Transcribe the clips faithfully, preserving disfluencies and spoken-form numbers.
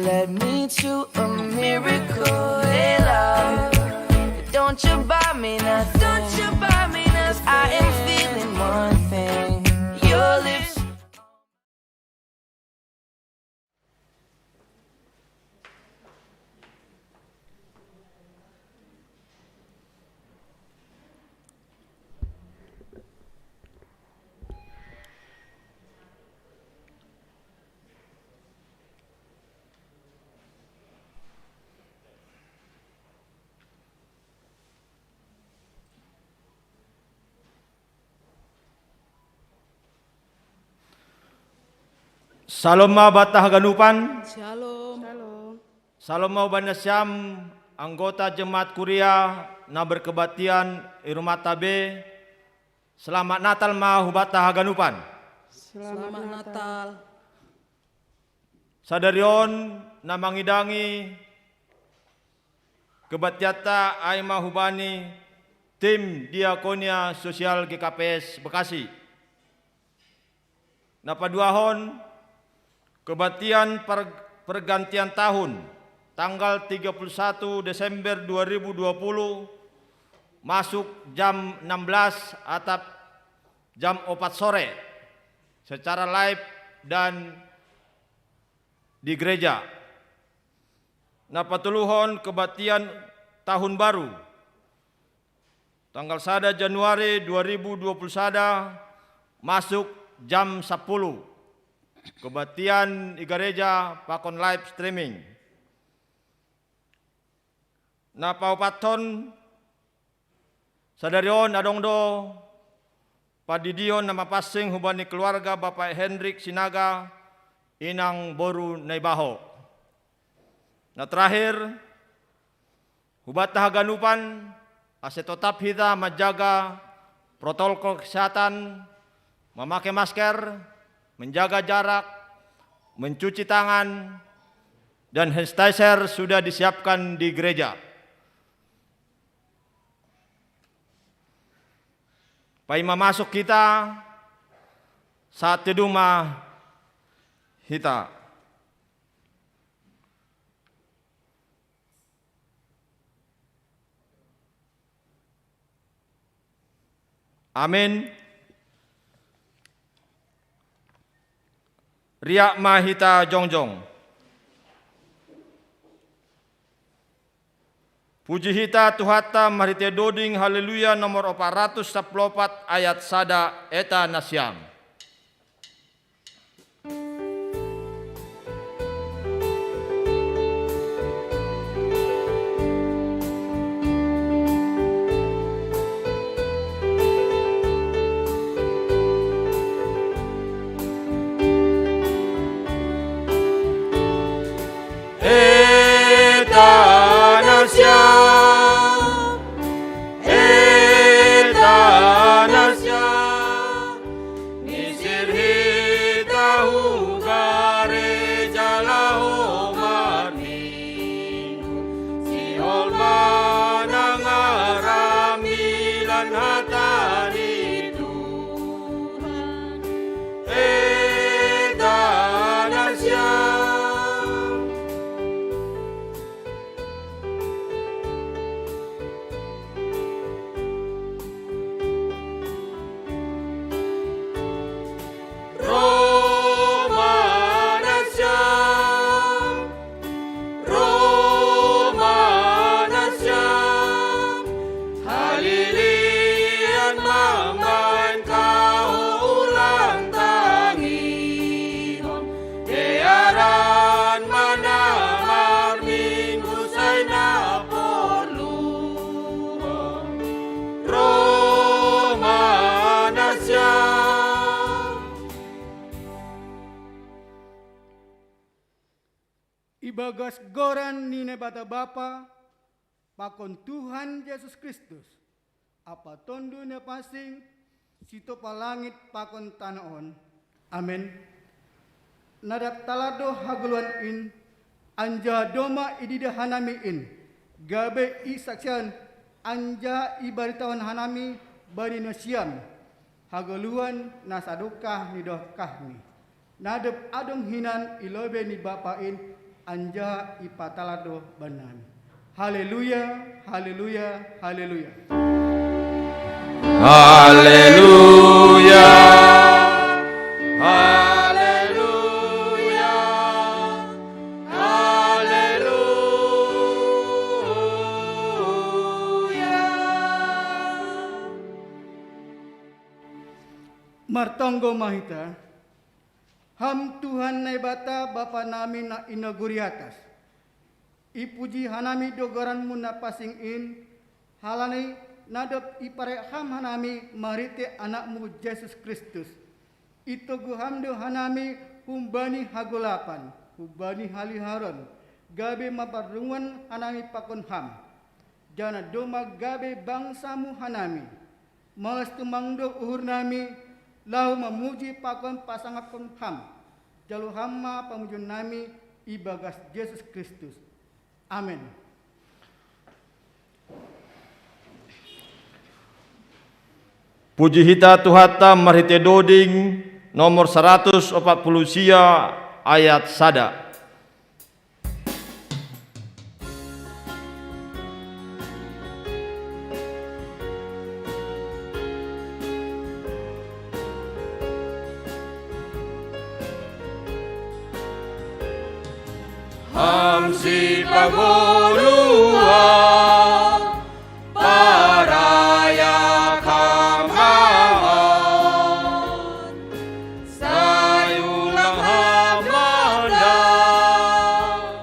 Led me to a miracle, hey love. Don't you buy me nothing. Don't you buy me nothing. I am feeling one thing. Your lips. Shalom ma banta haganupan. Shalom. Shalom. Shalom ma hubani nasiam anggota jemaat kuria na berkebaktian i rumanta be. Selamat Natal ma hubanta haganupan. Selamat Natal. Sadari on na mangidangi kebaktianta ai ma hubani tim Diakonia Sosial G K P S Bekasi. Na paduahon, kebaktian per-, pergantian tahun, tanggal tiga puluh satu Desember dua ribu dua puluh, masuk jam enam belas atap jam opat sore, secara live dan di gereja. Na patoluhon, kebaktian tahun baru, tanggal sada Januari dua ribu dua puluh sada, masuk jam sapuluh. Kebaktian i gareja pakon live streaming. Na paopathon, sadari on adong do pandidihon na mapansing hubani keluarga Bapak Hendrik Sinaga, inang boru Naibaho. Na terakhir, hubanta haganupan, ase totap hita manjaga protokol kesehatan, memakai masker, menjaga jarak, mencuci tangan, dan hand sanitizer sudah disiapkan di gereja. Paima masuk hita, saat teduh ma hita. Amin. Riak ma hita jongjong. Puji hita Tuhanta marhite doding Haleluya nomor opat ratus sapuluh opat ayat sada, eta nasiam. Eta nasiam, eta nasiam, misir hita hu gareja laho marminggu, sihol ma na ngarambilan hata ni Tuhan. Eta nasiam. Roh ma nasiam, Roh ma nasiam, halilian mambahen kahoulan tangihon, dearan ma na marminggu sai na porluhon. Roh ma nasiam. Ibagas goran ni Naibata Bapa, pakon Tuhan Jesus Kristus, ampa Tonduy Napansing, sitopa langit pakon tano on. Amen. Nadap talar do hagoluhan in, anjaha domma ididah hanami in, gabe isaksian, anjaha ibaritahon hanami bani nasiam, hagoluhan na sadokah ni dokahni. Na dob adong hinan i lobei ni Bapa in, anjaha ipatala do bannami. Haleluya, haleluya, haleluya. Haleluya, haleluya, haleluya. Martonggo ma hita. Ham Tuhan Naibata Bapa nami na i nagori atas. Ipuji hanami do goranmu na pansing in, halani na dob iparayat ham hanami marhite Anakmu Jesus Kristus. Itogu ham do hanami humbani hagolapan, humbani haliharon, gabe mapardungoan hanami pakon ham. Janah domma gabe bangsamu hanami. Malas tumang do uhurnami, laho mamuji pakon pasangaphon ham. Jalo ham ma pamujionnami ibagas Jesus Kristus. Amen. Puji hita Tuhanta marhite doding nomor saratus opat puluh sia ayat sada. Ham sipagoluhan, parayak ham aman, sai ulang ham mandao,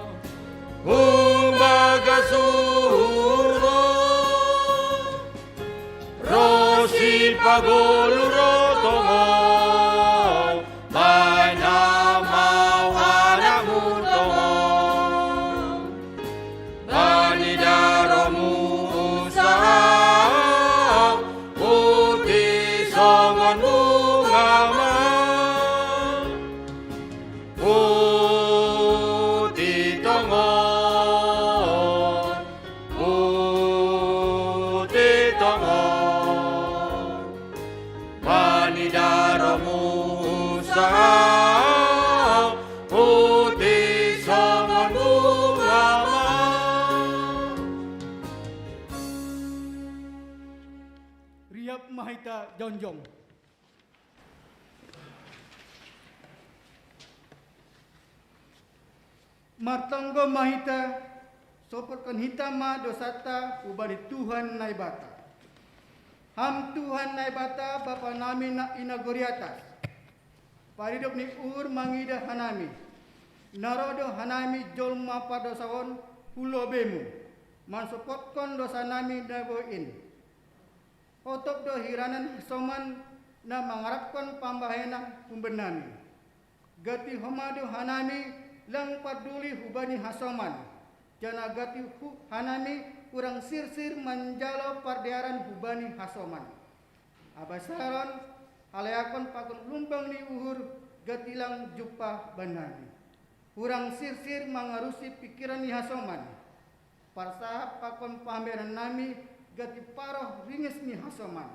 humbagah surgo, ro sipagoluh ro tongon, bahen ham ma Anakmu tongon. Bani darohmu unsahan, putih songon bunga ma. Putih tongon, putih tongon. Bani darohmu unsahan, putih songon bunga ma. Riap ma hita jongjong. Martonggo ma hita, sopotkon hita ma dousanta hubani Tuhan Naibata. Ham Tuhan Naibata Bapa nami na i nagori atas, paridop ni uhur mangidah hanami. Na roh do hanami jolma pardousa on hu lobeimu, mansopotkon dousa nami na boi in. Otop do hiranan hasoman na mangarapkon pambahenan humbannami. Gati Ho ma do hanami lang parduli hubani hasoman, janah gati hu-, hanami hurang sirsir manjalo pardearan hubani hasoman. Habasaron, halayakon pakon lumbang ni uhur gati lang jumpah bannami. Hurang sirsir mangarusi pingkiran ni hasoman. Parsahap pakon pambahenannami gati paroh ringis ni hasoman.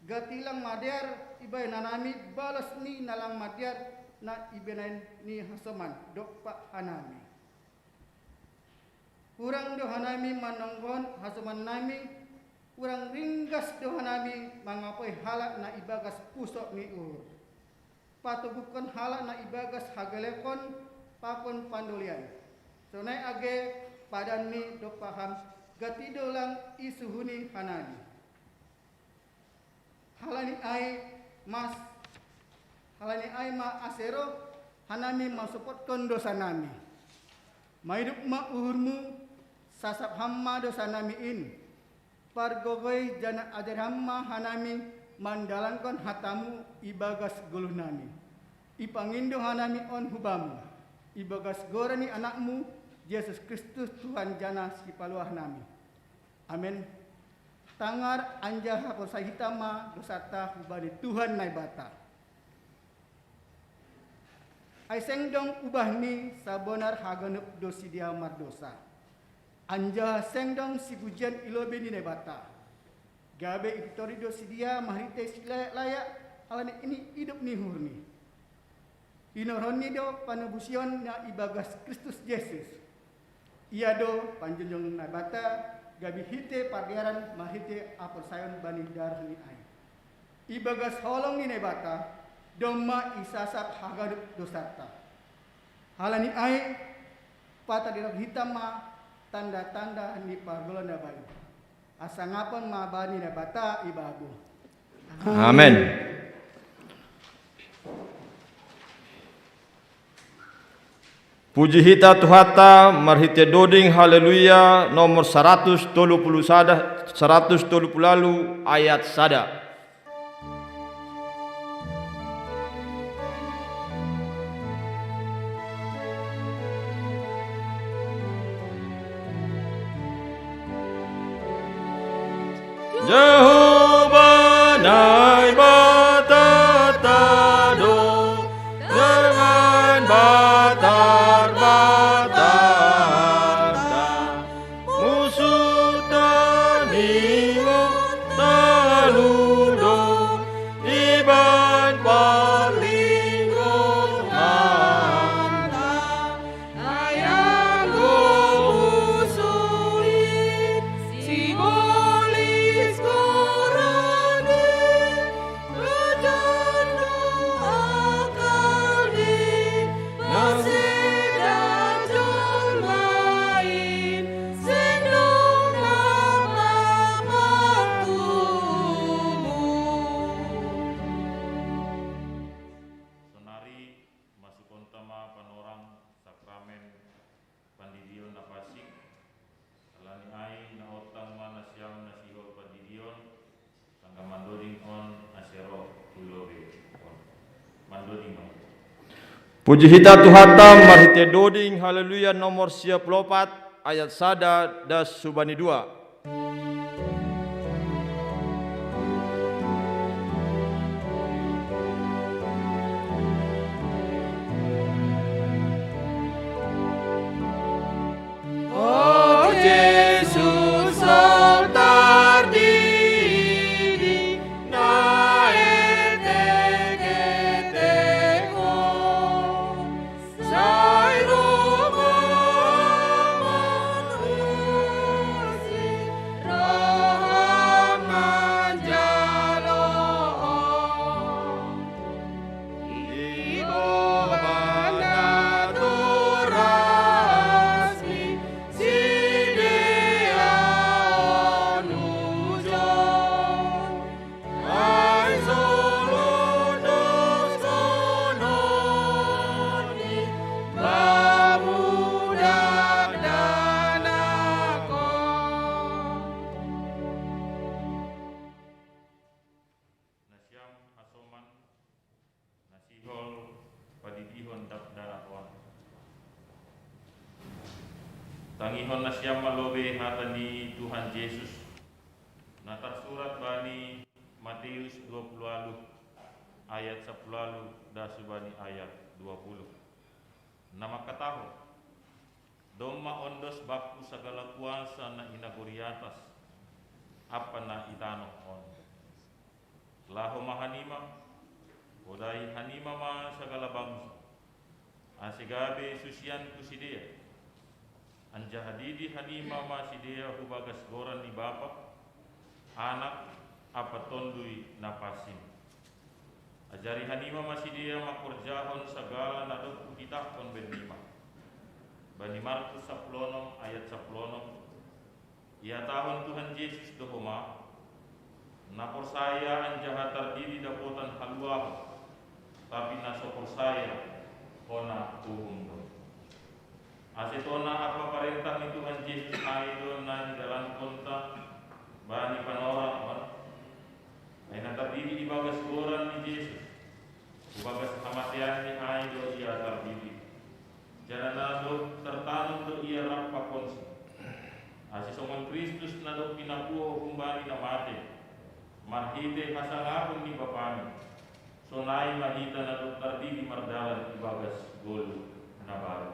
Gati lang madear ibahen hanami balos ni na lang madear na ibahen ni hasoman dompak hanami. Hurang do hanami manonggohon hasomannami, hurang ringgas do hanami mangapoi halak na ibagas pusok ni uhur. Patoguhkon halak na ibagas hagaleon pakon pandolian. Sonai age padanni dompak ham, gati do lang isuhuni hanami. Halani ai mas, halani ai ma ase roh hanami mansopotkon dousanami. Maidup ma uhurmu, sasap ham ma dousanami in. Pargogoi janah ajari ham ma hanami mandalankon hatamu ibagas goluhnami. Ipangindo hanami on hu Bamu, ibagas goran ni Anakmu, Jesus Kristus Tuhan janah Sipaluahnami. Amen. Tangar anjaha porsaya hita ma dousanta hubani Tuhan Naibata. Ai seng dong ubahni, sabonar haganup do sidea mardousa. Anjaha seng dong sipujian i lobei ni Naibata. Gabe ipintori do sidea marhitei silayak-layak halani ini idop ni uhurni. Tinoronni do panobusion na ibagas Kristus Jesus. Ia do panjonjong Naibata gabe hite pardearan marhite aporsayon bani darah ni ai. Ibagas holong ni Naibata domma isasap haganup dosanta. Halani ai, patardearan hita ma tanda-tanda ni pargolo na bayu. Asangapon ma bani Naibata ibabo. Amen. Puji hita Tuhanta marhite doding Haleluya nomor saratus tolu puluh sada, saratus tolu puluh lalu ayat sada. Jehovah Naibata tado, terman batar-batar ta, musuh taningo taludo iban parlinggongan ta. Ayanggo usuli, sibolis gorani, betondo akali, nasida jolmain, sendok napa bertumbuh. Sonari masukonta ma panorang sakramen pandidion na pasik. Halani ai naontang ma nasiam na sihol pandidion, sanggah mandoding on ase ro tu lobei on. Mandoding ma. Puji hita Tuhanta marhite doding Haleluya nomor sia puluh opat ayat sada das subani dua. O Jesus, so tardidi na etek-etek on. Sai roha-Mu usi, roha-Mu manjalo. Iboban na torasmi sidea on ujon. Ai solo dos kononi bamudak danako. Nasiam hasoman na sihol padidihon dakdanak on. Tangihon nasiam ma lobei hata ni Tuhan Jesus, na tarsurat bani Mateus dua puluh walu ayat sapuluh walu das bani ayat dua puluh. Na mangkatahon, domma ondos Bakku sagala kuasa na i nagori atas ampa na i tanoh on. Laho ma hanima, podai hanima ma sagala bangso, ase gabe susianKu sidea. Anjaha didi hanima ma sidea hubagas goran ni Bapa, Anak, ampa Tonduy Napansing. Ajari hanima ma sidea mangkorjahon sagala na dob Hutitahkon bennima. Bani Markus sapuluh onom ayat sapuluh onom, ihatahon Tuhan Jesus do homa, na porsaya anjaha tardidi dapotan haluahon, tapi na so porsaya hona uhum do. Ase tona ampa parentah ni Tuhan Jesus ai do na nidalankonta bani panorang on, ai na tardidi ibagas goran ni Jesus, hubagas hamateanNi ai do ia tardidi. Janah na dob tartanom do ia rap pakonSi. Ase songon Kristus na dob pinapuho humbani na mate, marhitei hasangapon ni BapaNi, sonai ma hita na dob tardidi mardalan ibagas ngolu na baru.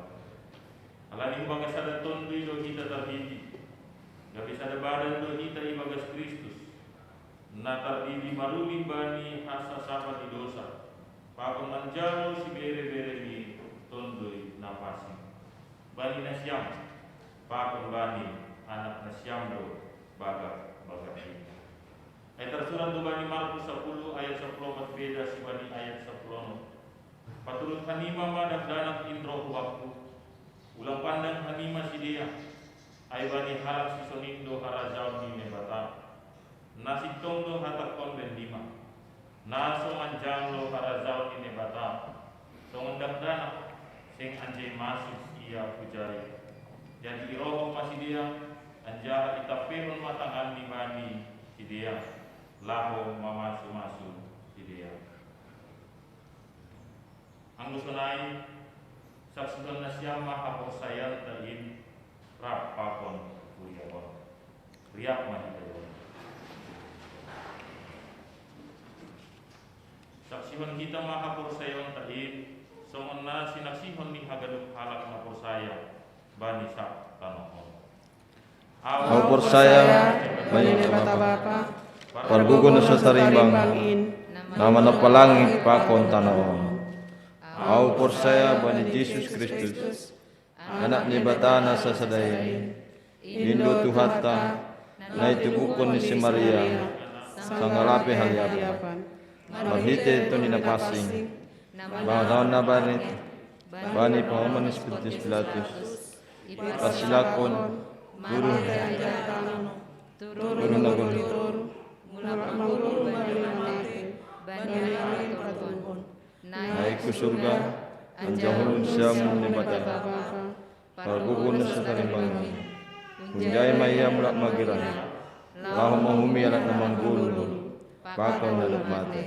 Halani hubagas sada Tonduy do hita tardidi, gabe sada badan do hita ibagas Kristus, na tardidi maruli bani hasasapan ni dosa, Pakon manjalo sibere-bere ni Tonduy Napansing. Bani nasiam, pakon bani anak nasiam do bagak-bagak i. Ai tarsurat do bani Markus sapuluh ayat sapuluh opat beda sibani ayat sapuluh onom. Paturut hanima ma dakdanak in ro hu bakku, ulang pandang hanima sidea, ai bani halak sisonin do harajaon ni Naibata. Na sintong do hatangkon bennima, na so manjalo harajaon ni Naibata, songon dakdanak, seng anjai masuk ia hu jari. Jadi irohon ma sidea, anjaha itampehon ma tanganni bani sidea, laho mamasu-masu sidea. Anggo sonai, saksihon nasiam ma haporsayaonta in rap pakon kuria on. Riap ma hita jolo. Saksihon hita ma haporsayaonta in, songon na sinaksihon ni haganup halak na porsaya bani sab tanoh on. Ahu porsaya bani Naibata Bapa, Pargogo na so tarimbang, na manompa langit pakon tanoh on. Ahu porsaya bani Jesus Kristus, Anak ni Naibata na sasada i, in do Tuhanta, na itubuhon ni si Maria, sangalape haliapan, marhite Tondi Napansing, mangalahon na bani, bani pangomoan ni si Pontius Pilatus, iparsilangkon, tuduh, tuduh na goluh, mulak mangolu bani na mate, bani ari partubuhon, naik hu surga, anjaha uluhon siamun Naibata Bapa, Pargogo na so tarimbang i. Hunjai ma ia mulak magira, laho manguhumi halak na manggoluh, pakon na dob mate.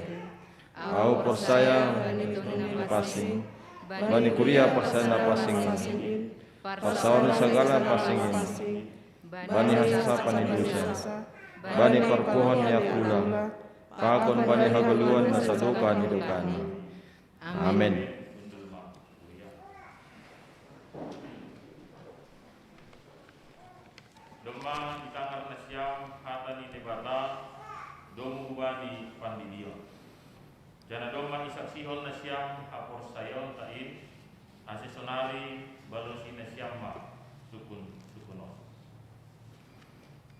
Ahu porsaya bani Tondi Napansing, bani kuria parsaoran na pansing i, parsaoran ni sagala na pansing i, bani hasasapan ni dosa, bani parpuhoan ni angkula, pakon bani hagoluhan na sadokah ni dokahna. Amen. Domma itangar nasiam hata ni Naibata, domu hubani pandidion. Jala domma isaksihon nasiam haporsayaonta in, ase sonari balosi nasiam ma sukun-sukun on.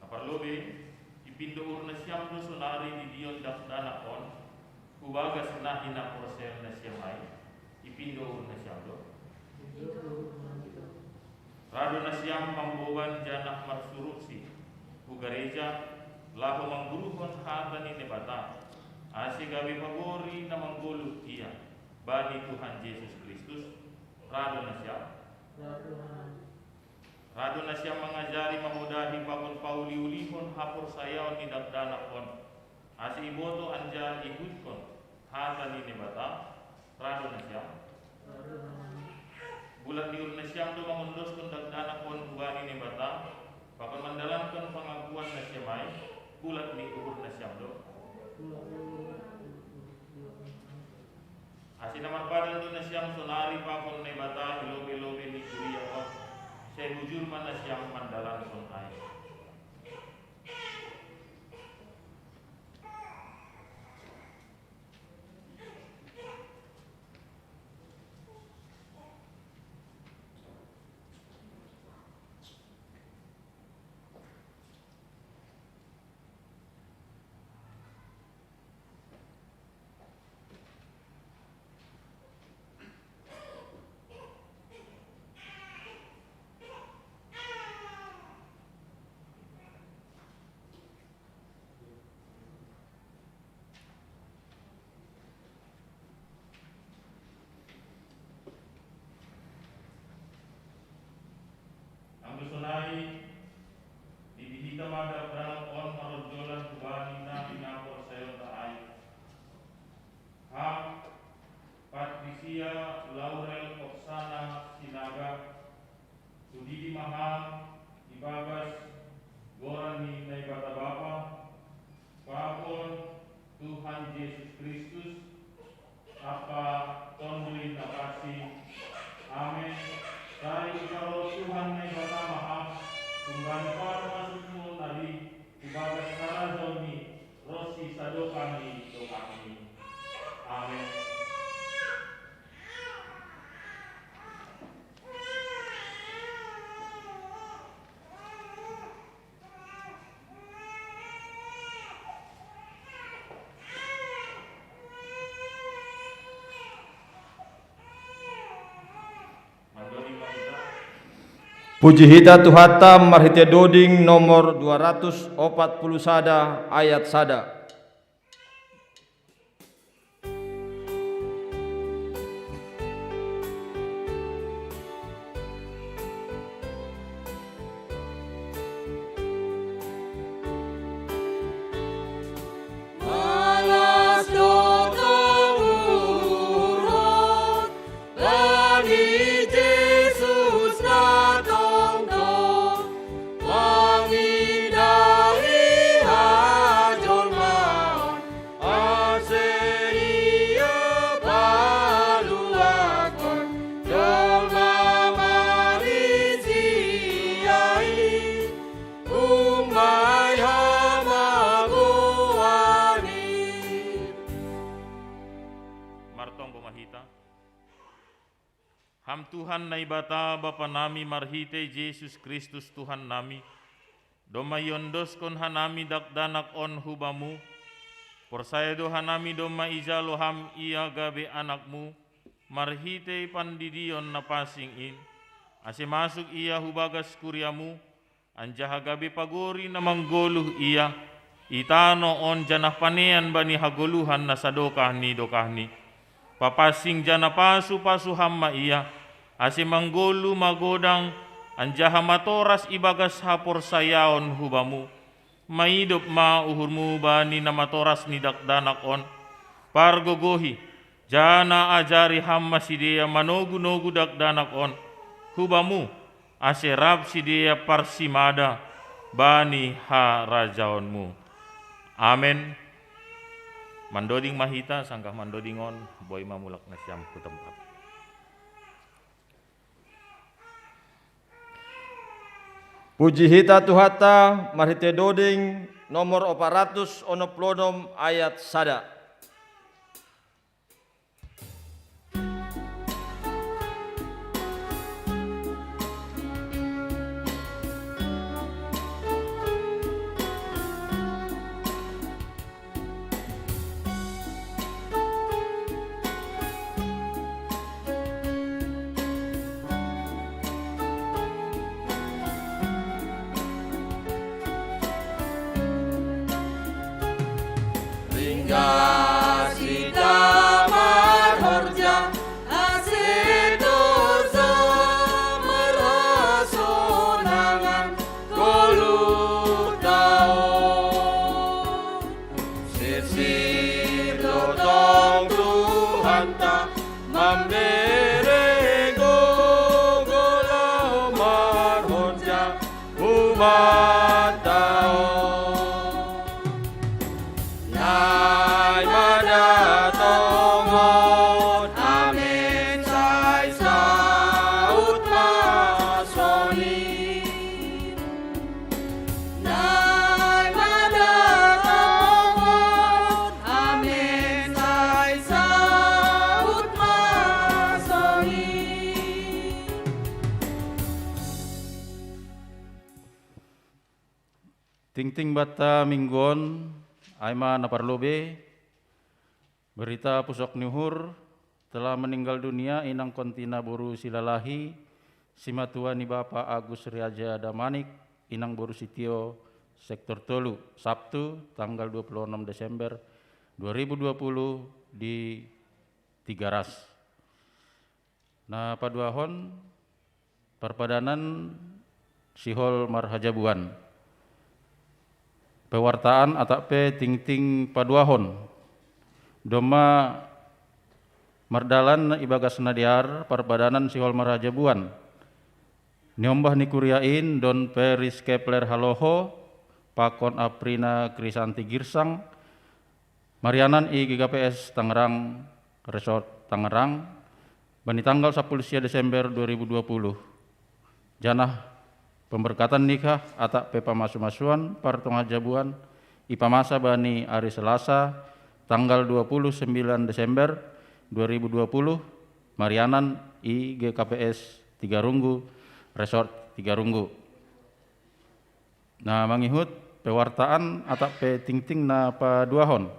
Na parlobei, ipindo uhur nasiam do sonari didion dakdanak on, hu bagas na hinaporsayaon nasiam ai, ipindo uhur nasiam do. Ra do nasiam mamboban janah marsurupsi hu gareja, laho mangguruhon hata ni Naibata, ase gabe pabori na manggoluh ia, bani Tuhan Jesus Kristus, ra do nasiam. Ra do nasiam mangajari, mamodahi pakon pauliulihon haporsayaon ni dakdanak on, ase iboto anjaha iihuthon hata ni Naibata, ra do nasiam. Bulat ni uhur nasiam do mangondoskon dakdanak on hubani Naibata, pakon mandalankon pangakuan nasiam ai, bulat ni uhur nasiam do. Ase na marpadan do nasiam sonari pakon Naibata i lobei-lobei ni kuria on, sai bujur ma nasiam mandalankon ai. Anggo sonai, dibe hita ma dakdanak on maronjolan hubani na hinaporsayaonta ai. Ham Patricia Laurel Oksana Sinaga, hudidi ma ham ibagas goran ni Naibata Bapa, pakon Tuhan Jesus Kristus, ampa Tonduy Napansing. Amen. Sai iparorot Tuhan Naibata ma ham, humbani parmasukmon ari, ibagas harajaon ni, ronsi sadokah ni dokahni. Amen. Puji hita Tuhanta marhite doding nomor dua ratus opat puluh sada ayat sada. Martonggo ma hita. Ham Tuhan Naibata, Bapa nami, marhite Jesus Kristus Tuhan nami, domma iondoskon hanami dakdanak on hu Bamu, porsaya do hanami domma ijalo Ham ia gabe anakMu, marhite pandidion na pansing in, ase masuk ia hu bagas kuriaMu, anjaha gabe pagori na manggoluh ia, i tano on janah panean bani hagoluhan na sadokah ni dokahni. Papansing janah pasu-pasu Ham ma ia, ase manggoluh magodang, anjaha matoras ibagas haporsayaon hu Bamu. Maidop ma uhurMu bani na matoras ni dakdanak on. Pargogohi, janah ajari Ham ma sidea manogu-nogu dakdanak on hu Bamu, ase rap sidea parsimada bani harajaonMu. Amen. Mandoding ma hita, sanggah mandoding on, boi ma mulak nasiam hu tempat. Puji hita Tuhanta, marhite doding nomor opat ratus onom puluh onom ayat sada. Ringgas hita marhorja, ase torus marhasonangan goluh taon. Sirsir do tong Tuhanta, mambere gogo laho marhorja hubanta on. Naimada tongon, amen, sai saut ma songon i. Naimada tongon, amen, sai saut ma songon i. Tingting banta minggu on, ai ma na parlobei, berita pusok ni uhur, telah meninggal dunia inang Kontina boru Silalahi, simatua ni Bapa Agus Riaja Damanik, inang boru Sitio, sektor tolu, Sabtu, tanggal dua puluh enam Desember dua ribu dua puluh, di Tigaras. Na paduahon, parpadanan sihol marhajabuan. Pewartaan atap pe tingting paduahon. Domma mardalan ibagas na dear parpadanan sihol marhajabuan. Niombah ni kuria in Don Peris Kepler Haloho, pakon Aprina Krisanti Girsang, marianan i G K P S Tangerang, Resort Tangerang, bani tanggal sapuluh sia Desember dua ribu dua puluh. Janah pemberkatan nikah atap pe pamasu-masuan partonga jabuan ipamasa bani ari Selasa, tanggal dua puluh sembilan Desember dua ribu dua puluh, marianan i G K P S Tigarunggu, Resort Tigarunggu. Na mangihut pewartaan atap pe tingting na paduahon.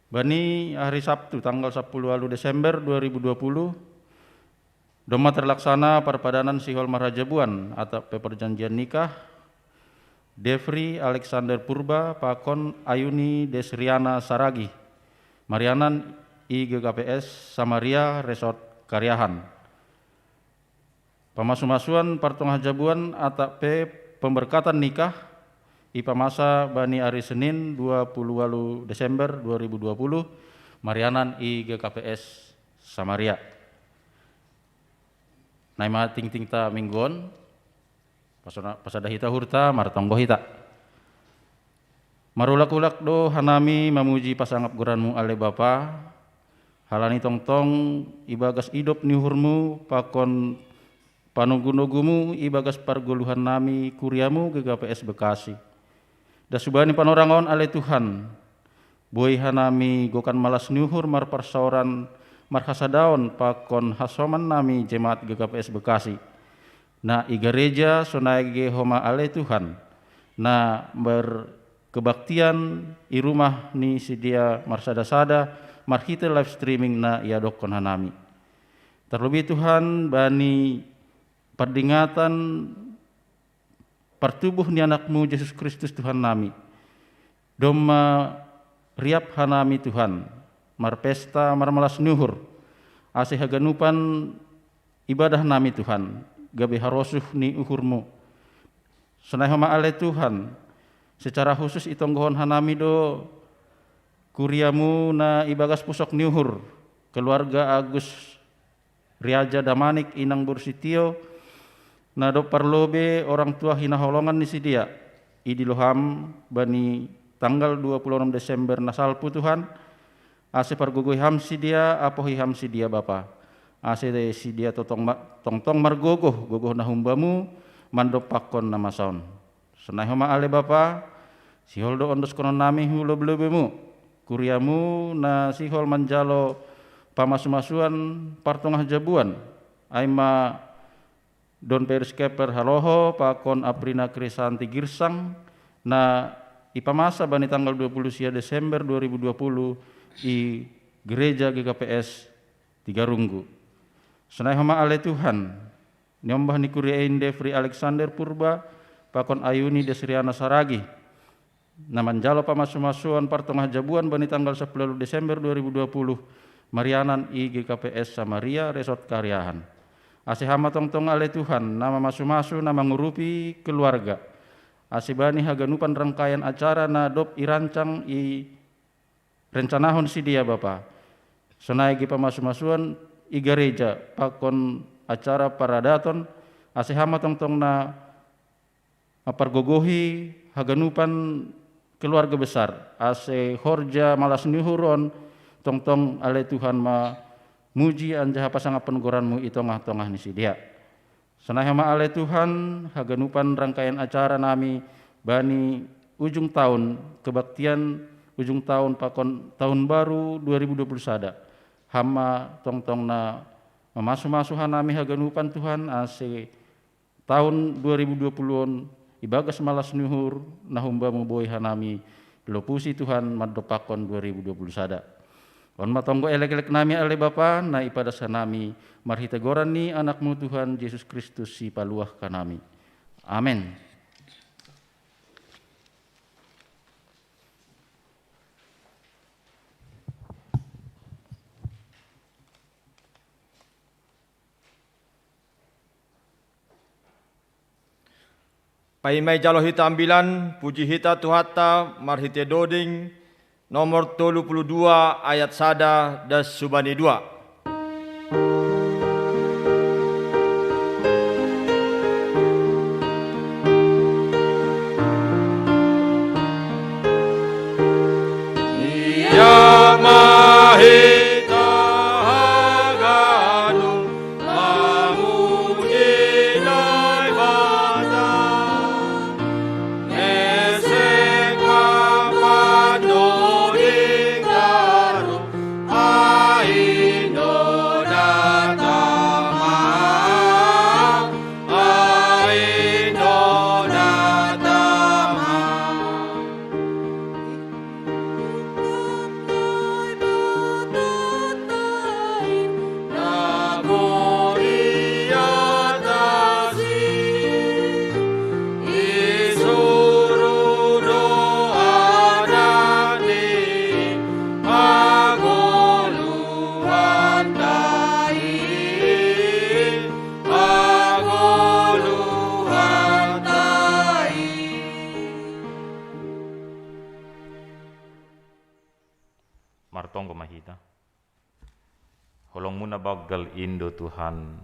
Bani hari Sabtu tanggal sapuluh ualu Desember dua ribu dua puluh, Domma terlaksana parpadanan sihol marhajabuan atap pe perjanjian nikah, Devri Alexander Purba pakon Ayuni Desriana Saragi, marianan i G K P S Samaria Resort Kariahan. Pamasumasuan partongah jabuan atap pe pemberkatan nikah ipamasa bani ari Senin dua puluh walu Desember dua ribu dua puluh, marianan i G K P S Samaria. Naima tingtingta minggu on, pasada hita hurta, martonggo hita. Marulak-ulak do hanami mamuji pasangap goranmu ale Bapa, halani tongtong ibagas idop ni uhurmu pakon panogu-nogumu ibagas pargoluhan nami kuriamu G K P S Bekasi. Das subani panorangon ale Tuhan, boi hanami gokan malas ni uhur marparsaoran marhasadaon pakon hasoman nami jemaat G K P S Bekasi. Na i gareja sonai ge homa ale Tuhan, na berkebaktian i rumah ni sidia marsada-sada marhite live streaming na iadokkon hanami. Terlebih Tuhan bani pardingatan partubuh ni anakmu Jesus Kristus Tuhan nami. Domma riap hanami Tuhan, marpesta marmalas ni uhur, ase haganupan ibadah nami Tuhan, gabe harosuh ni uhurmu. Sonai homa ale Tuhan, secara khusus itonggohon hanami do kuriamu na ibagas pusok ni uhur, keluarga Agus Riaja Damanik inang boru si Tio, na dob parlobe orang tua hinaholongan ni sidia, idilo ham bani tanggal dua puluh onom Desember na salpu Tuhan, ase pargogoi ham sidia, apohi ham sidia Bapa, ase sidia tongtong margogoh, gogoh na humbamu, mandompakkon na masa on. Sonai homa ale Bapa, sihol do ondoskonon nami hu lobelobemu, kuriamu na sihol manjalo pamasumasuan partongah jabuan, ai ma Don Peris Keper Haloho pakon Aprina Krisanti Girsang, na ipamasa bani tanggal dua puluh sia Desember dua ribu dua puluh i gereja G K P S Tigarunggu. Sonai homa ale Tuhan, niombah ni kuria in Devri Alexander Purba pakon Ayuni Desriana Saragi, na manjalo pamasumasuan partongah jabuan bani tanggal sepuluh Desember dua ribu dua puluh, marianan i G K P S Samaria Resort Kariahan. Ase ham ma tongtong ale Tuhan, na mamasumasu na mangurupi keluarga, ase bani haganupan rangkaian acara na dob irancang i rencanahon sidia Bapa, sonai ge pamasumasuan i gareja pakon acara paradaton, ase ham ma tongtong na mampargogohi haganupan keluarga besar, ase horja malas ni uhur on tongtong ale Tuhan mamuji anjaha pasangaphon goranmu i tongah-tongah ni sidia. Sonai homa ale Tuhan, haganupan rangkaian acara nami bani ujung taon, kebaktian ujung taon pakon taon baru dua ribu dua puluh sada, ham ma tongtong na mamasu-masu hanami haganupan Tuhan, ase taon dua ribu dua puluh on ibagas malas ni uhur na humbamu boi hanami lopusi Tuhan mandompakkon dua ribu dua puluh sada. On ma tonggo elek-elek nami ale Bapa, na ipadas hanami marhite goran ni anakmu Tuhan Jesus Kristus sipaluah hanami. Amen. Paima ijalo hita ambilan, puji hita Tuhanta marhite doding nomor tolu puluh dua ayat sada das subani dua. Ia ma hita haganup mamuji Naibata, mesek ma pandoding daru, ai Holongmuna banggal in do Tuhan,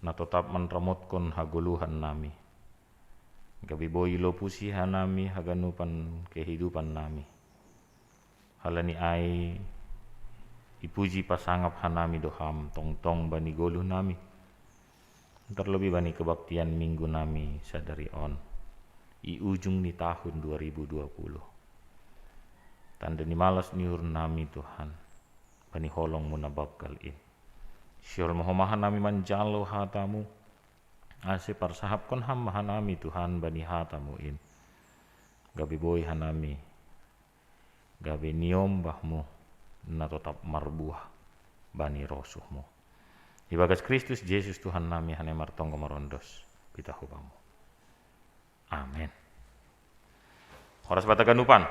na totap manramotkon hagoluhan nami. Gabe boi lopusi hanami haganupan kehidupan nami. Halani ai ipuji pasangap hanami do Ham tongtong bani goluh nami. Terlebih bani kebaktian minggu nami sadari on. I ujung ni tahun dua ribu dua puluh. Tanda ni malas ni uhur nami Tuhan. Bani holongmuna banggal in. Sihol ma homa hanami manjalo hatamu. Ase parsahapkon Ham ma hanami Tuhan bani hatamu in. Gabe boi hanami. Gabe niombahmu na totap marbuah bani rosuhmu. Ibagas Kristus Jesus Tuhan nami hanami martonggo marondos. Pitah ho Bamu. Amen. Horas banta ganupan.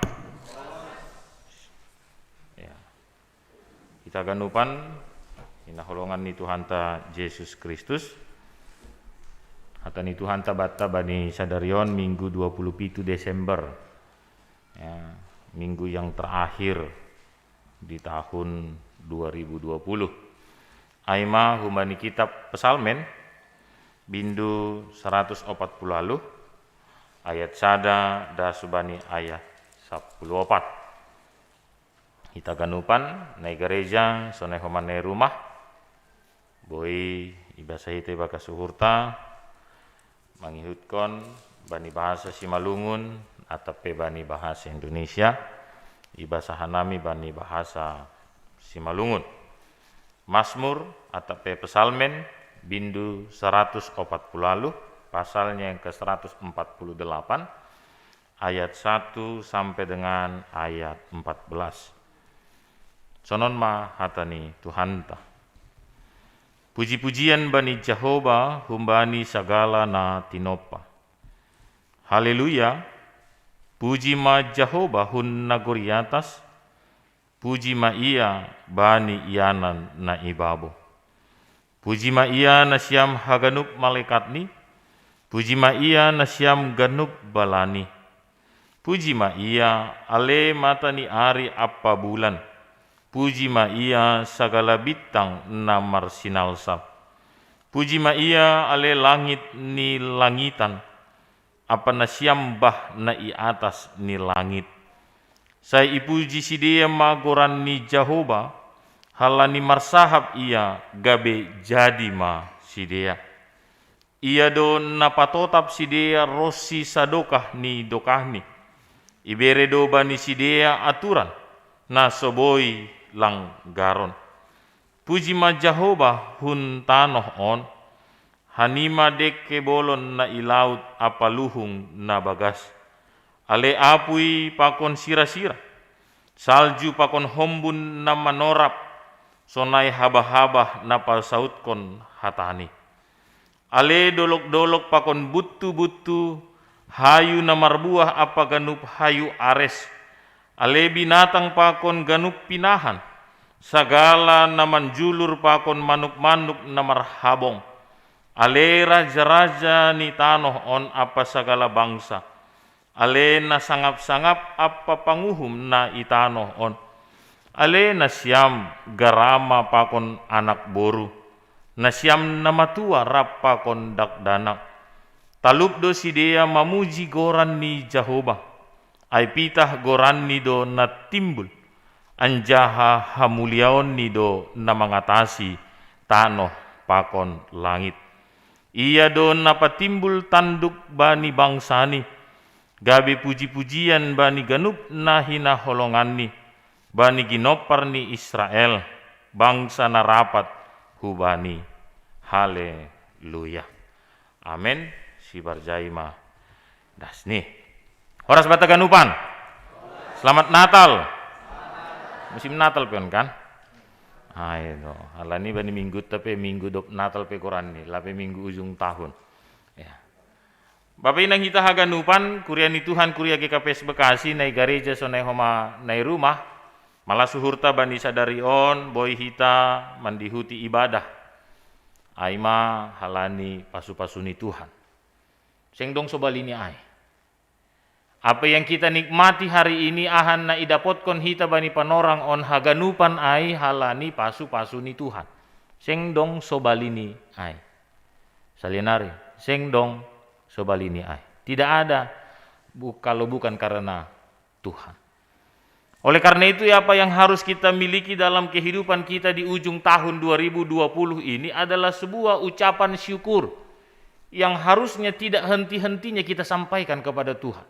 Ya. Hita ganupan, hinaholongan ni Tuhanta Jesus Kristus. Hata ni Tuhanta banta bani sadari on minggu dua puluh pitu Desember. Ya, minggu yang terakhir di tahun dua ribu dua puluh. Ai ma humbani kitab Psalmen, bindu saratus opat puluh ualuh, ayat sada das bani ayat sapuluh opat. Hita ganupan, nai gareja, sonai homa nai rumah, boi ibasa hita ibagas uhurta, mangihutkon bani bahasa Simalungun, atap pe bani bahasa Indonesia, ibasa hanami bani bahasa Simalungun. Mazmur, atap pe Psalmen, bindu saratus opat puluh ualuh, pasalnya yang ke seratus empat puluh delapan, ayat satu sampai dengan ayat empat belas. Sonon ma hata ni Tuhanta. Puji-pujian bani Jahowa humbani sagala na tinompa. Haleluya! Puji ma Jahowa hun nagori atas, puji ma Ia bani ianan na i babo. Puji ma Ia nasiam haganup malaikat-Ni, puji ma Ia nasiam ganup bala-Ni. Puji ma Ia ale mata ni ari ampa bulan, puji ma Ia sagala bintang na marsinalsal. Puji ma Ia ale langit ni langitan, ampa nasiam bah na i atas ni langit. Sai ipuji sidea ma goran ni Jahowa, halani marsahap Ia gabe jadi ma sidea. Ia do na patotap sidea ronsi sadokah ni dokahni. Ibere do bani sidea aturan, na so boi langgaron. Puji ma Jahowa hun tanoh on, hanima dengke bolon na i laut ampa luhung na bagas. Ale apui pakon sira-sira, salju pakon hombun na manorap, sonai habah-habah na pasautkon hataNi. Ale dolok-dolok pakon buntu-buntu, hayu na marbuah ampa ganup hayu ares, ale binatang pakon ganup pinahan, sagala na manjulur pakon manuk-manuk na marhabong, ale raja-raja ni tanoh on ampa sagala bangsa, ale na sangap-sangap ampa panguhum na i tanoh on, ale nasiam garama pakon anak boru, nasiam na matua rap pakon dakdanak. Talup do sidea mamuji goran ni Jahowa, ai pitah goranNi do na timbul, anjaha hamuliaonNi do na mangatasi tanoh pakon langit. Ia do na patimbul tanduk bani bangsaNi, gabe puji-pujian bani ganup na hinaholonganNi, bani ginompar ni Israel, bangsa na rapat hu Bani. Haleluya. Amen. Sibarjai ma dasni. Horas banta ganupan. Selamat Natal. Musim Natal pe on kan? Ai do. Alani bani mingguta pe minggu dob Natal pe goranni, lape minggu ujung tahun. Ya. Bapa inang hita haganupan, kuria ni Tuhan, kuria G K P S Bekasi, nai gareja sonai homa nai rumah, malas uhurta bani sadari on, boi hita mandihuti ibadah. Ai ma halani pasu-pasu ni Tuhan. Seng dong so balini ai. Apa yang kita nikmati hari ini ahan na idapotkon hita bani panorang on haganupan ai halani pasu-pasu ni Tuhan. Seng dong sobalini ai. Salianari, seng dong sobalini ai. Tidak ada bu-, kalau bukan karena Tuhan. Oleh karena itu, apa yang harus kita miliki dalam kehidupan kita di ujung tahun dua ribu dua puluh ini adalah sebuah ucapan syukur yang harusnya tidak henti-hentinya kita sampaikan kepada Tuhan.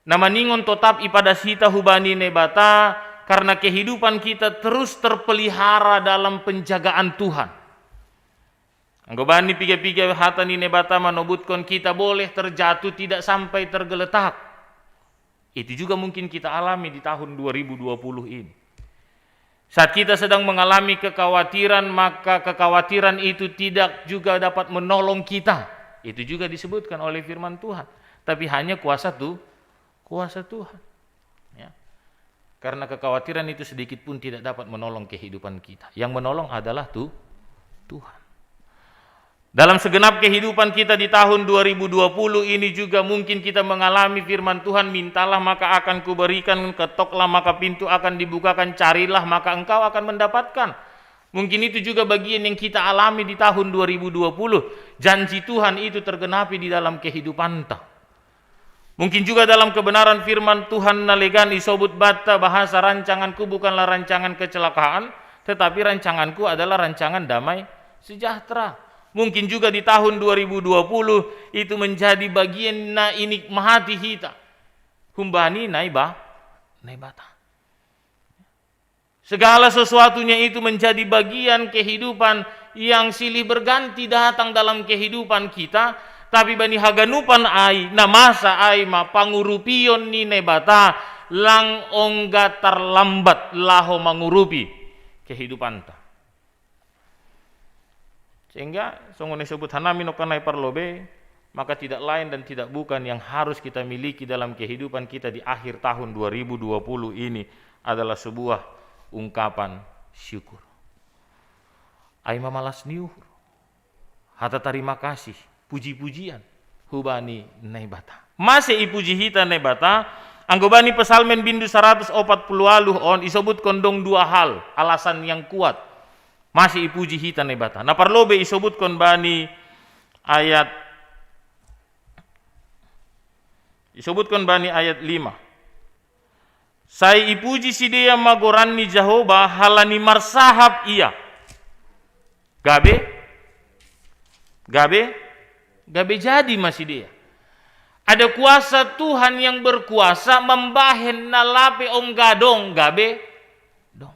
Na maningon totap ipadas hita hubani Naibata karena kehidupan kita terus terpelihara dalam penjagaan Tuhan. Anggo bani piga-piga hata ni Naibata manobutkon kita boleh terjatuh tidak sampai tergeletak. Itu juga mungkin kita alami di tahun dua ribu dua puluh ini. Saat kita sedang mengalami kekhawatiran, maka kekhawatiran itu tidak juga dapat menolong kita. Itu juga disebutkan oleh firman Tuhan. Tapi hanya kuasa tu-, kuasa Tuhan. Ya. Karena kekhawatiran itu sedikit pun tidak dapat menolong kehidupan kita. Yang menolong adalah tu-, Tuhan. Dalam segenap kehidupan kita di tahun dua ribu dua puluh ini juga mungkin kita mengalami firman Tuhan, "Mintalah maka akan kuberikan, ketoklah maka pintu akan dibukakan, carilah maka engkau akan mendapatkan." Mungkin itu juga bagian yang kita alami di tahun dua ribu dua puluh. Janji Tuhan itu tergenapi di dalam kehidupan ta. Mungkin juga dalam kebenaran firman Tuhan na legan isobut banta bahasa, "Rancanganku bukanlah rancangan kecelakaan, tetapi rancanganku adalah rancangan damai sejahtera." Mungkin juga di tahun dua ribu dua puluh itu menjadi bagian na inikmati hita humbani Naiba-, Naibata. Segala sesuatunya itu menjadi bagian kehidupan yang silih berganti datang dalam kehidupan kita, tapi bani haganupan ai, na masa ai ma pangurupion ni Naibata, lang ongga tarlambat laho mangurupi kehidupanta. Sehingga songon na isobut hanami nongkanai parlobei, maka tidak lain dan tidak bukan yang harus kita miliki dalam kehidupan kita di akhir tahun dua ribu dua puluh ini adalah sebuah ungkapan syukur. Ai ma malas ni uhur, hata tarima kasih, puji-pujian hubani Naibata. Mase ipuji hita Naibata? Anggo bani Psalmen bindu saratus opat puluh ualuh on isobutkon dong dua hal, alasan yang kuat mase ipuji hita Naibata. Na parlobei isobutkon bani ayat, isobutkon bani ayat lima. Sai ipuji sidea ma goran ni Jahowa halani marsahap ia. Gabe, gabe, gabe jadi ma sidea. Ada kuasa Tuhan yang berkuasa mambahen na lape ongga dong gabe dong.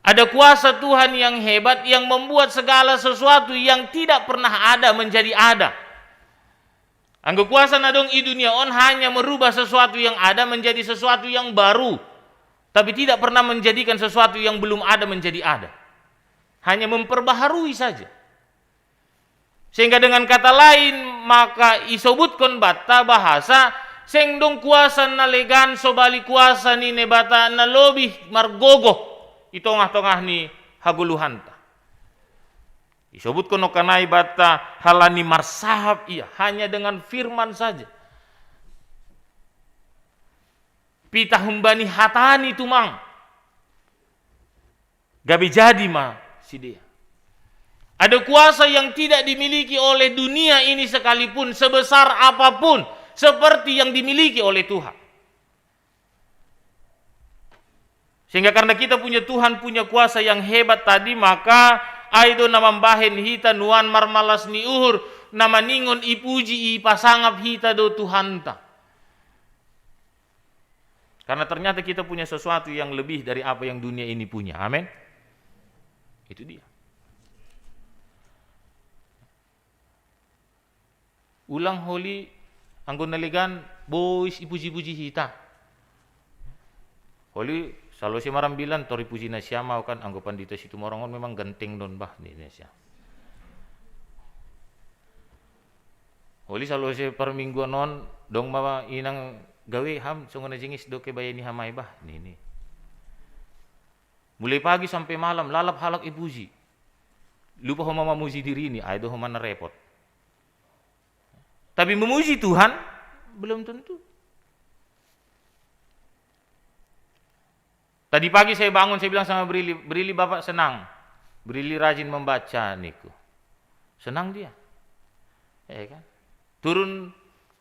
Ada kuasa Tuhan yang hebat yang membuat segala sesuatu yang tidak pernah ada menjadi ada. Anggo kuasa na dong i dunia on hanya merubah sesuatu yang ada menjadi sesuatu yang baru, tapi tidak pernah menjadikan sesuatu yang belum ada menjadi ada. Hanya memperbaharui saja. Sehingga dengan kata lain, maka isobutkon banta bahasa, seng dong kuasa na legan sobali kuasa ni Naibata na lobih margogoh i tongah-tongah ni hagoluhanta. Isobutkon nongkanai banta halani marsahap ia, hanya dengan firman saja. Pitah humbani hatani tumang. Gabe jadi ma sidea. Ada kuasa yang tidak dimiliki oleh dunia ini sekalipun, sebesar apapun, seperti yang dimiliki oleh Tuhan. Sehingga karena kita punya Tuhan punya kuasa yang hebat tadi, maka ai do na mambahen hita nuan marmalas ni uhur, na maningon ipuji ipasangap hita do Tuhanta. Karena ternyata kita punya sesuatu yang lebih dari apa yang dunia ini punya. Amin. Itu dia. Ulang holi anggo na legan bois ipuji-puji hita. Holi salose marambilan tor ipuji nasiam au kan, anggo pandita Situmorang on memang ganteng do on bah, ninna nasiam. Holi salose parmingguan on dong ma inang gawe, "Ham songon na jengis do kebaen i ham ai bah," ninna. Mulai pagi sampe malam lalap halak ipuji. Lupa homa mamuji dirini, ai do homa na repot. Tapi memuji Tuhan, Belum tentu. Tadi pagi saya bangun, saya bilang sama Brili, "Brili, Bapak senang. Brili rajin membaca, niku." Senang dia. Ya kan? Turun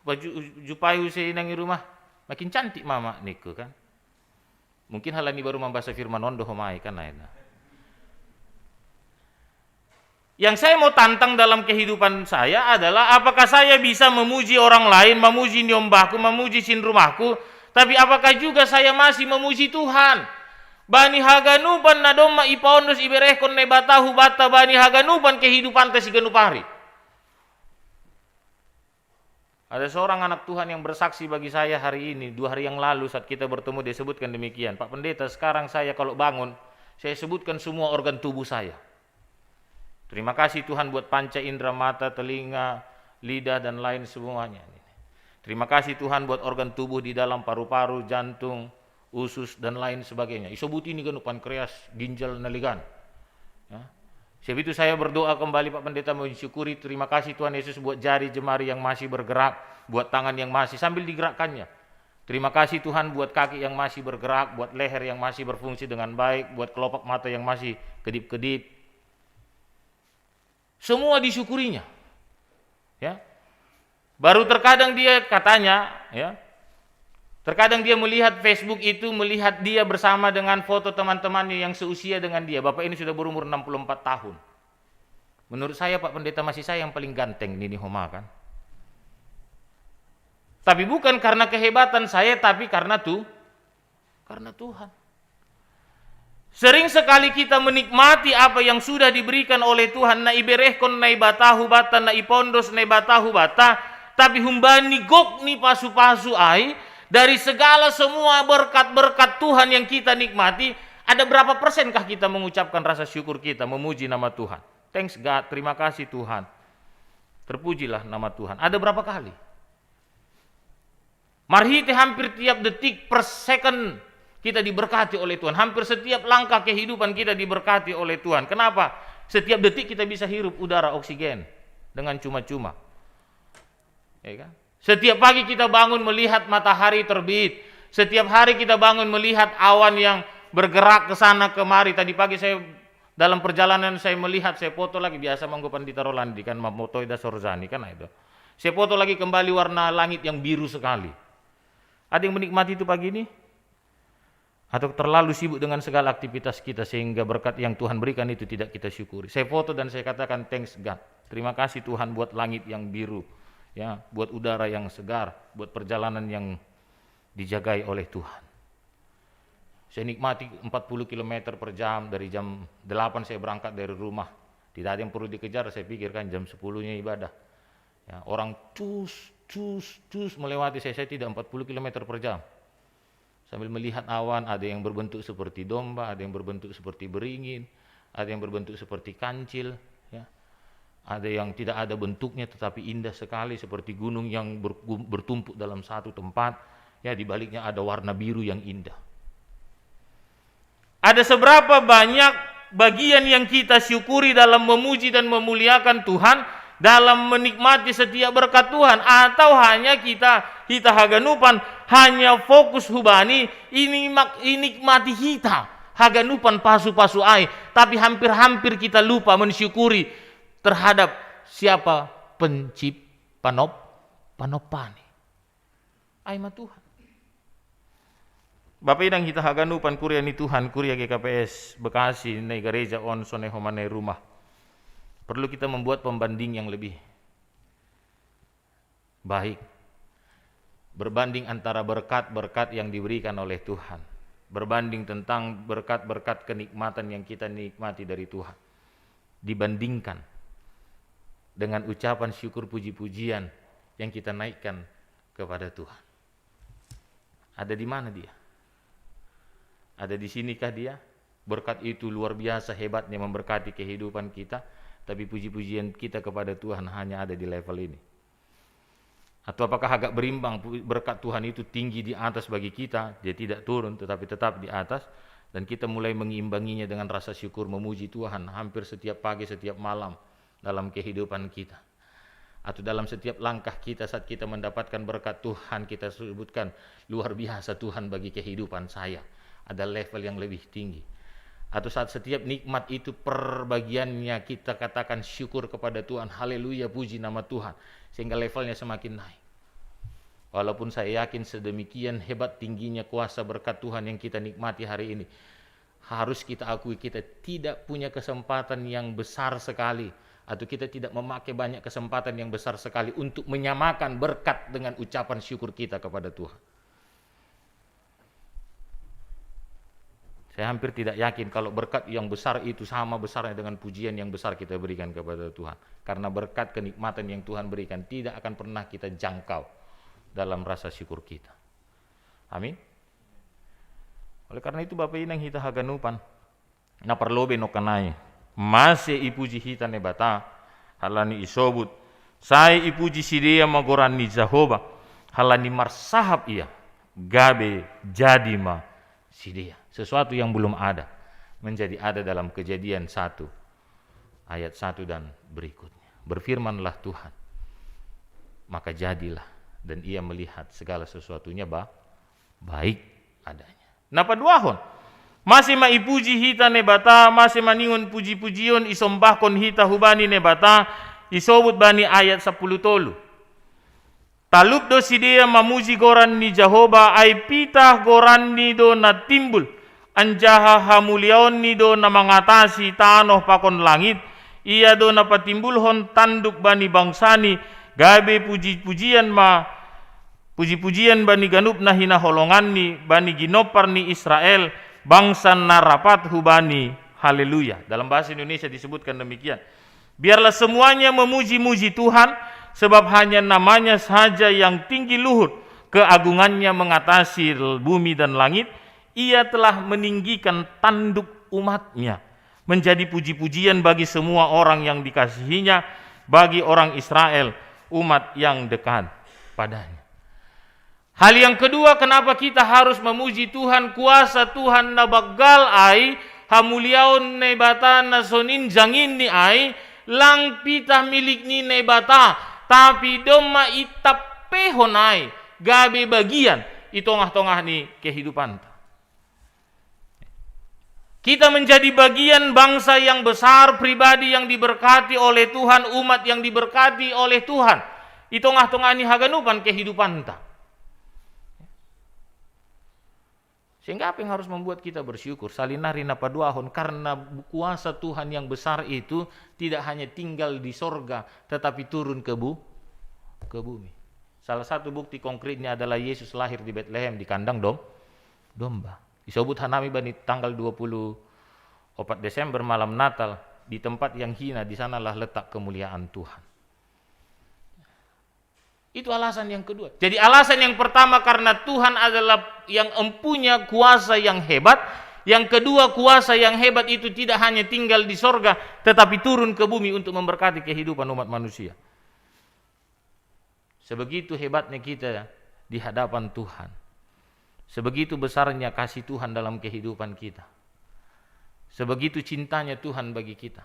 baju jupai saya nang di rumah, "Makin cantik Mama," niku kan. Mungkin hal ini baru membaca firman ondo homai kan lain. Yang saya mau tantang dalam kehidupan saya adalah apakah saya bisa memuji orang lain, memuji nyombahku, memuji sin rumahku, tapi apakah juga saya masih memuji Tuhan? Bani haganupan na domma ipaondos iberehkon Naibata hubata bani haganupan kehidupanta siganupari. Ada seorang anak Tuhan yang bersaksi bagi saya hari ini, dua hari yang lalu saat kita bertemu, dia sebutkan demikian, "Pak Pendeta, sekarang saya kalau bangun, saya sebutkan semua organ tubuh saya. Terima kasih Tuhan buat panca indera, mata, telinga, lidah, dan lain semuanya. Terima kasih Tuhan buat organ tubuh di dalam, paru-paru, jantung, usus, dan lain sebagainya. Isobut ini kan pankreas, ginjal, naligan." Ya. Sebab itu saya berdoa kembali, Pak Pendeta, mensyukuri, terima kasih Tuhan Yesus buat jari jemari yang masih bergerak, buat tangan yang masih sambil digerakkannya. Terima kasih Tuhan buat kaki yang masih bergerak, buat leher yang masih berfungsi dengan baik, buat kelopak mata yang masih kedip-kedip. Semua disyukurinya. Ya. Baru terkadang dia katanya, ya, terkadang dia melihat Facebook itu, melihat dia bersama dengan foto teman-temannya yang seusia dengan dia. Bapak ini sudah berumur enam puluh empat tahun. Menurut saya, Pak Pendeta, masih saya yang paling ganteng ini, Homa, kan? Tapi bukan karena kehebatan saya, tapi karena tu, karena Tuhan. Sering sekali kita menikmati apa yang sudah diberikan oleh Tuhan, na iberehkon Naibata hubata, na ipaondos Naibata hubata, tapi humbani gok ni pasu-pasu ai, dari segala semua berkat-berkat Tuhan yang kita nikmati, ada berapa persenkah kita mengucapkan rasa syukur kita, memuji nama Tuhan? "Thanks God, terima kasih Tuhan. Terpujilah nama Tuhan." Ada berapa kali? Marhite hampir tiap detik per second kita diberkati oleh Tuhan. Hampir setiap langkah kehidupan kita diberkati oleh Tuhan. Kenapa? Setiap detik kita bisa hirup udara oksigen dengan cuma-cuma. Ya kan? Setiap pagi kita bangun melihat matahari terbit. Setiap hari kita bangun melihat awan yang bergerak ke sana kemari. Tadi pagi saya dalam perjalanan saya melihat, saya foto lagi, biasa manggo Pandita Rolandi kan, mamotoi da Sorzani kan itu. Saya foto lagi kembali warna langit yang biru sekali. Ada yang menikmati itu pagi ini? Atau terlalu sibuk dengan segala aktivitas kita sehingga berkat yang Tuhan berikan itu tidak kita syukuri? Saya foto dan saya katakan, "Thanks God. Terima kasih Tuhan buat langit yang biru, ya, buat udara yang segar, buat perjalanan yang dijagai oleh Tuhan." Saya nikmati empat puluh kilometer per jam, dari jam delapan saya berangkat dari rumah. Tidak ada yang perlu dikejar, saya pikirkan jam sepuluhnya ibadah. Ya, orang cus, cus, cus melewati saya, saya tidak, empat puluh kilometer per jam. Sambil melihat awan, ada yang berbentuk seperti domba, ada yang berbentuk seperti beringin, ada yang berbentuk seperti kancil, ya. Ada yang tidak ada bentuknya tetapi indah sekali seperti gunung yang ber-, bertumpuk dalam satu tempat, ya, di baliknya ada warna biru yang indah. Ada seberapa banyak bagian yang kita syukuri dalam memuji dan memuliakan Tuhan, dalam menikmati setiap berkat Tuhan, atau hanya kita, kita haganupan hanya fokus hubani ini mak-, inikmati kita haganupan pasu-pasu ai, tapi hampir-hampir kita lupa mensyukuri terhadap siapa pencipta panop panopani. Ai ma Tuhan. Bapak inang hita haganupan kuria ni Tuhan, kuria G K P S Bekasi, nai gareja on, sonai homa nai rumah. Perlu kita membuat pembanding yang lebih baik. Berbanding antara berkat-berkat yang diberikan oleh Tuhan. Berbanding tentang berkat-berkat kenikmatan yang kita nikmati dari Tuhan. Dibandingkan dengan ucapan syukur puji-pujian yang kita naikkan kepada Tuhan. Ada di mana dia? Ada di sinikah dia? Berkat itu luar biasa hebatnya memberkati kehidupan kita, tapi puji-pujian kita kepada Tuhan hanya ada di level ini. Atau apakah agak berimbang, pu-, berkat Tuhan itu tinggi di atas bagi kita, dia tidak turun tetapi tetap di atas, dan kita mulai mengimbanginya dengan rasa syukur, memuji Tuhan hampir setiap pagi, setiap malam dalam kehidupan kita. Atau dalam setiap langkah kita, saat kita mendapatkan berkat Tuhan, kita sebutkan, "Luar biasa Tuhan bagi kehidupan saya." Ada level yang lebih tinggi. Atau saat setiap nikmat itu perbagiannya, kita katakan syukur kepada Tuhan, "Haleluya, puji nama Tuhan." Sehingga levelnya semakin naik. Walaupun saya yakin sedemikian hebat tingginya kuasa berkat Tuhan yang kita nikmati hari ini, harus kita akui, kita tidak punya kesempatan yang besar sekali, atau kita tidak memakai banyak kesempatan yang besar sekali untuk menyamakan berkat dengan ucapan syukur kita kepada Tuhan. Saya hampir tidak yakin kalau berkat yang besar itu sama besarnya dengan pujian yang besar kita berikan kepada Tuhan. Karena berkat, kenikmatan yang Tuhan berikan tidak akan pernah kita jangkau dalam rasa syukur kita. Amin. Oleh karena itu, Bapak Inang hita haganupan, na parlobe no kanai, mase ipuji hita Naibata, halani isobut, sai ipuji sidea ma goran ni Jahowa, halani marsahap ia, gabe jadi ma sidea. Sesuatu yang belum ada menjadi ada dalam Kejadian satu ayat satu dan berikutnya. Berfirmanlah Tuhan, maka jadilah, dan ia melihat segala sesuatunya ba-, baik adanya. Na paduahon, mase ma ipuji hita Naibata, mase maningon puji-pujion isombahkon hita hubani Naibata, isobut bani ayat sapuluh tolu. Talup do sidea mamuji goran ni Jahowa, ai pitah goranni do na timbul, anjaha hamuliaonni do na mangatasi tanoh pakon langit. Ia do na patimbulhon tanduk bani bangsani, gabe puji-pujian ma, puji-pujian bani ganup na hinaholonganni, bani ginompar ni Israel, bangsa na rapat hubani. Haleluya. Dalam bahasa Indonesia disebutkan demikian. Biarlah semuanya memuji-muji Tuhan, sebab hanya namanya saja yang tinggi luhur, keagungannya mengatasi bumi dan langit. Ia telah meninggikan tanduk umatnya, menjadi puji-pujian bagi semua orang yang dikasihinya, bagi orang Israel, umat yang dekat padanya. Hal yang kedua, kenapa kita harus memuji Tuhan, kuasa Tuhan na banggal ai, hamuliaon Naibata na sonin jangin ni ai, lang pitah milik ni Naibata, tapi domma itappehon ai, gabe bagian i tongah-tongah ni kehidupanta. Kita menjadi bagian bangsa yang besar, pribadi yang diberkati oleh Tuhan, umat yang diberkati oleh Tuhan. I tongah-tongah ni haganupan kehidupanta. Sehingga apa yang harus membuat kita bersyukur? Salinari na paduahon, karena kuasa Tuhan yang besar itu tidak hanya tinggal di sorga, tetapi turun ke bu-, ke bumi. Salah satu bukti konkretnya adalah Yesus lahir di Betlehem, di kandang dom-, domba. Isobut hanami bani tanggal dua puluh opat Desember, malam Natal, di tempat yang hina, di sanalah letak kemuliaan Tuhan. Itu alasan yang kedua. Jadi alasan yang pertama karena Tuhan adalah yang empunya kuasa yang hebat. Yang kedua, kuasa yang hebat itu tidak hanya tinggal di sorga, tetapi turun ke bumi untuk memberkati kehidupan umat manusia. Sebegitu hebatnya kita di hadapan Tuhan. Sebegitu besarnya kasih Tuhan dalam kehidupan kita. Sebegitu cintanya Tuhan bagi kita.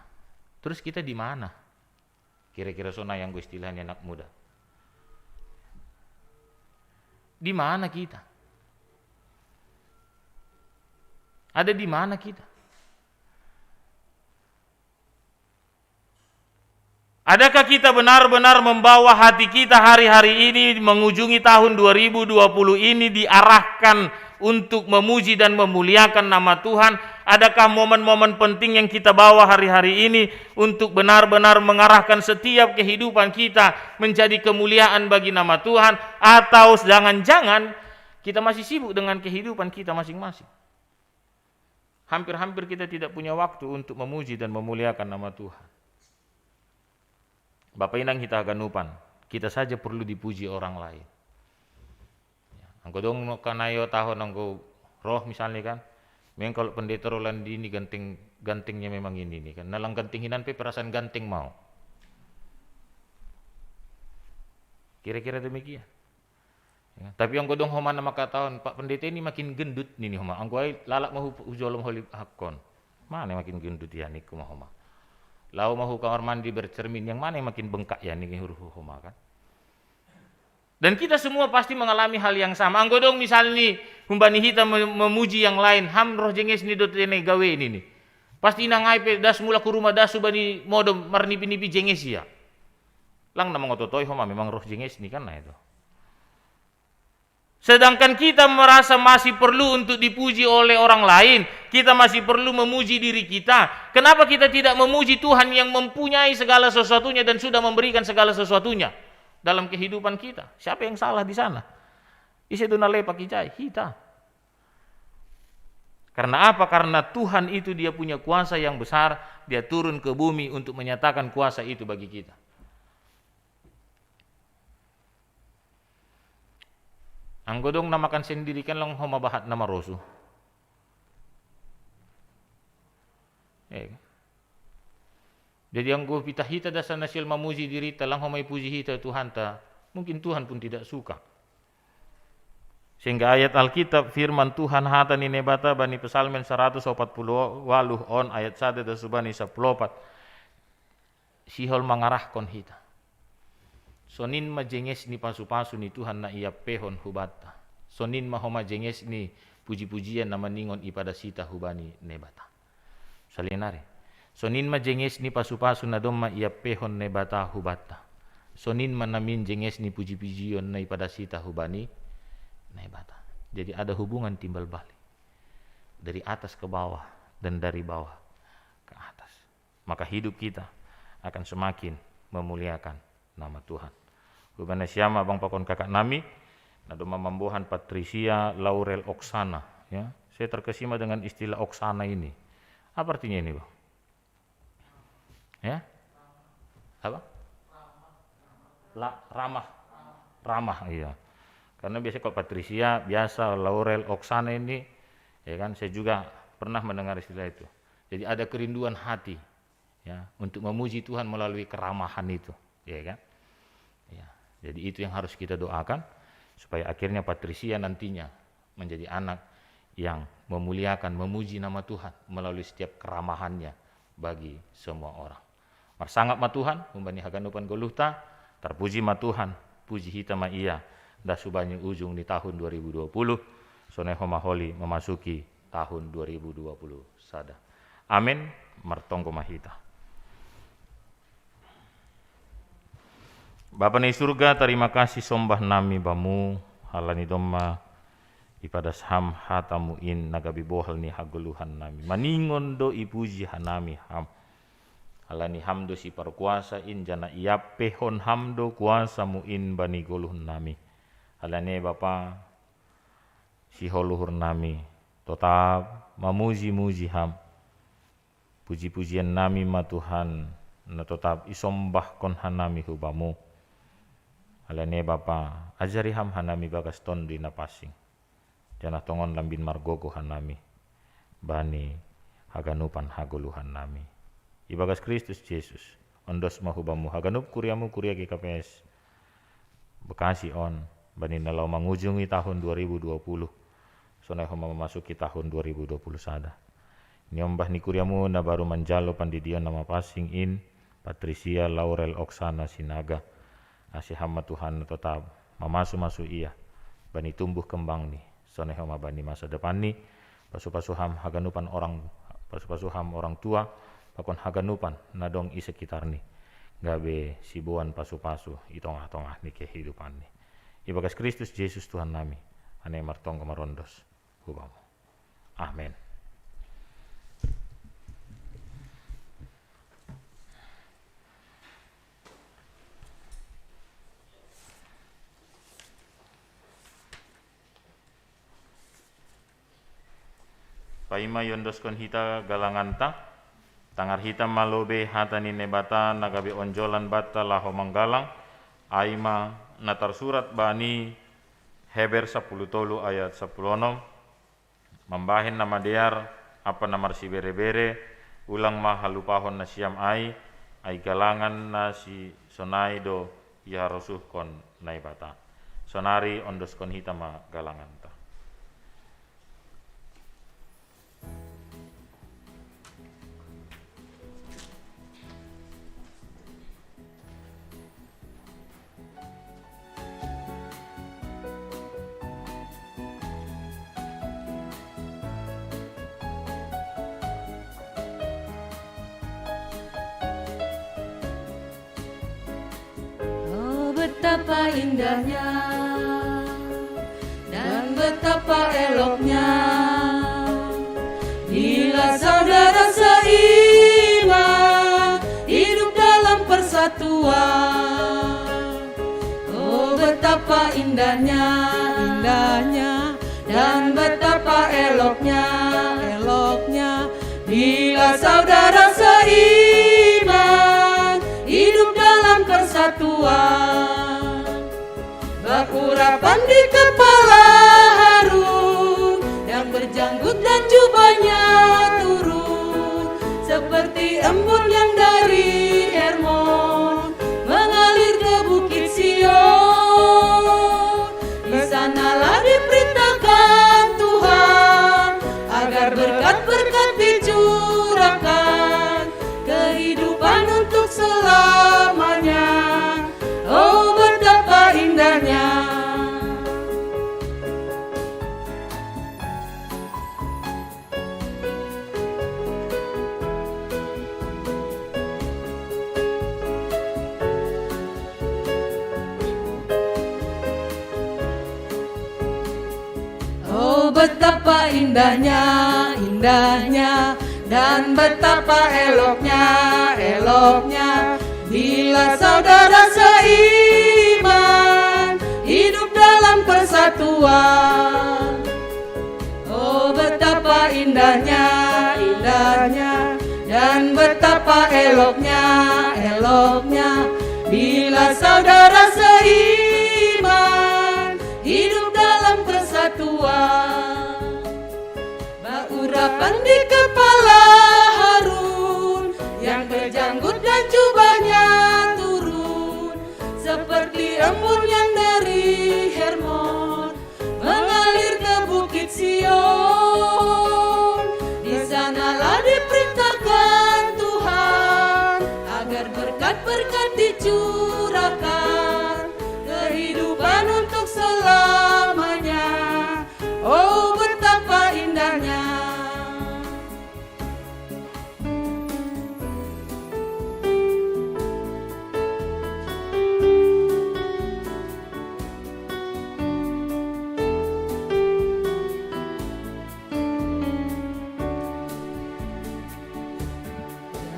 Terus kita di mana? Kira-kira sona yang gue istilahnya anak muda. Di mana kita? Ada di mana kita? Adakah kita benar-benar membawa hati kita hari-hari ini, mengunjungi tahun dua ribu dua puluh ini, diarahkan untuk memuji dan memuliakan nama Tuhan? Adakah momen-momen penting yang kita bawa hari-hari ini untuk benar-benar mengarahkan setiap kehidupan kita menjadi kemuliaan bagi nama Tuhan? Atau jangan-jangan kita masih sibuk dengan kehidupan kita masing-masing? Hampir-hampir kita tidak punya waktu untuk memuji dan memuliakan nama Tuhan. Bapak Inang hita haganupan, kita saja perlu dipuji orang lain. Ya, anggo dong no kanayo taho nanggo roh misalnya kan, memang kalau pendeta Roland ini ganteng, gantengnya memang ini nih kan. Na lang ganteng hinan pe perasaan ganteng mau. Kira-kira demikian. Ya, tapi anggo dong homa na mangkatahon, "Pak Pendeta ini makin gendut nini homa. Anggo ai lalap ma hu-, hujolom holi hakkon." Mana makin gendut ia ningku ma homa. Lao mau kamar mandi bercermin, yang mana yang makin bengkak ya ni huru homa kan? Dan kita semua pasti mengalami hal yang sama. Anggo dong misalnya humbani hita me- memuji yang lain, ham roh jenges ni do tene gawe ini ni. Pasti nangai pe das mula ku rumah das subani modom marnipi-nipi jenges ya. Lang na mangototoi homa memang roh jenges ni kan na itu. Sedangkan kita merasa masih perlu untuk dipuji oleh orang lain, kita masih perlu memuji diri kita. Kenapa kita tidak memuji Tuhan yang mempunyai segala sesuatunya dan sudah memberikan segala sesuatunya dalam kehidupan kita? Siapa yang salah di sana? Ise do na lepak ijai? Hita. Karena apa? Karena Tuhan itu dia punya kuasa yang besar, dia turun ke bumi untuk menyatakan kuasa itu bagi kita. Anggo dong na makan sendiri kan lang homa bahat na marosu. Eh. Jadi anggo pita hita dasa na sial mamuji dirita lang homa ipuji hita Tuhanta, mungkin Tuhan pun tidak suka. Sehingga ayat Alkitab firman Tuhan hata ni Naibata bani Psalmen saratus opat puluh waluh on ayat sada da subani sapuluh opat. Sihol mangarahkon hita. Sonin ma jenges ni pasu-pasu ni Tuhan na iappehon hubanta. Sonin ma homa jenges ni puji-pujian na maningon ipadas hita hubani Naibata. Salinari. Sonin ma jenges ni pasu-pasu na domma iappehon Naibata hubanta. Sonin ma namin jenges ni puji-pujian na ipadas hita hubani Naibata. Jadi ada hubungan timbal balik. Dari atas ke bawah dan dari bawah ke atas. Maka hidup kita akan semakin memuliakan nama Tuhan. Hubani siama bang pakon kakak nami, na doma mambohan Patricia Laurel Oksana, ya. Saya terkesima dengan istilah Oksana ini. Apa artinya ini, Bang? Ya? Apa? La, ramah. Ramah, iya. Karena biasanya kalau Patricia, biasa Laurel, Oksana ini, ya kan, saya juga pernah mendengar istilah itu. Jadi ada kerinduan hati, ya, untuk memuji Tuhan melalui keramahan itu, ya kan? Ya. Jadi itu yang harus kita doakan supaya akhirnya Patricia nantinya menjadi anak yang memuliakan, memuji nama Tuhan melalui setiap keramahannya bagi semua orang. Marsangap ma Tuhan, humbani haganupan goluhta, terpuji ma Tuhan, puji hita ma Ia, das hubani ujung ni tahun dua ribu dua puluh, sonai homa holi memasuki tahun dua ribu dua puluh sada. Amin, martonggo ma hita. Bapa ni surga, tarima kasih sombah nami Bamu, halani domma ipadas Ham hatamu in na gabe bohal ni hagoluhan nami. Maningon do ipuji hanami Ham. Halani Ham do siparkuasa in, janah iappehon Ham do kuasamu in bani goluh nami. Halani Bapa, sihol uhur nami, totap mamuji-muji Ham. Puji-pujian nami ma Tuhan, na totap isombahkon hanami hu Bamu. Halani Bapa, ajari Ham hanami bagas Tonduy Napansing. Janah tongon lambin margogoh hanami bani haganupan hagoluhan nami. Ibagas Kristus Jesus, ondos ma hu Bamu haganup kuriamu, kuria G K P S Bekasi on, bani na laho mangujungi tahun dua ribu dua puluh, sonai homa memasuki tahun dua ribu dua puluh sada. Niombah ni kuriamu na baru manjalo pandidion na mapansing in, Patricia Laurel Oksana Sinaga. Ase Ham ma Tuhan na totap mamasu-masu ia bani tumbuh kembangni, sonai homa bani masa depanni, pasu-pasu Ham haganupan orang, pasu-pasu Ham orang tua, pakon haganupan na dong i sekitarni, gabe siboan pasu-pasu i tongah-tongah ni kehidupanni. Ibagas Kristus Jesus Tuhan nami, ane martonggo marondos hu Bamu. Amen. Paima iondoskon hita galanganta, tangar hita ma lobei hata ni Naibata na gabe onjolan banta laho manggalang, ai ma na tarsurat bani Heber sapuluh tolu ayat sapuluh onom, mambahen na madear ampa na marsibere-bere, ulang ma halupahon nasiam ai, ai galangan na sisonai do iharosuhkon Naibata. Sonari ondoskon hita ma galanganta. Betapa indahnya dan betapa eloknya bila saudara seiman hidup dalam persatuan. Oh, betapa indahnya, indahnya, dan betapa eloknya, eloknya, bila saudara seiman hidup dalam persatuan. Berurapan di kepala Harun yang berjanggut dan jubahnya turun seperti embun yang dari Hermon mengalir ke Bukit Sion. Di sanalah diperintahkan Tuhan agar berkat-berkat dicurahkan, kehidupan untuk selamanya. Oh, betapa indahnya. Oh, betapa indahnya, indahnya, dan betapa eloknya, eloknya, bila saudara seiman hidup dalam persatuan. Oh, betapa indahnya, indahnya, dan betapa eloknya, eloknya, bila saudara seiman hidup dalam persatuan. Berurapan di kepala Harun yang berjanggut dan jubahnya turun seperti embun yang dari Hermon mengalir ke Bukit Sion. Di sanalah diperintahkan Tuhan agar berkat-berkat dicurahkan, kehidupan untuk selamanya. Oh, betapa indahnya.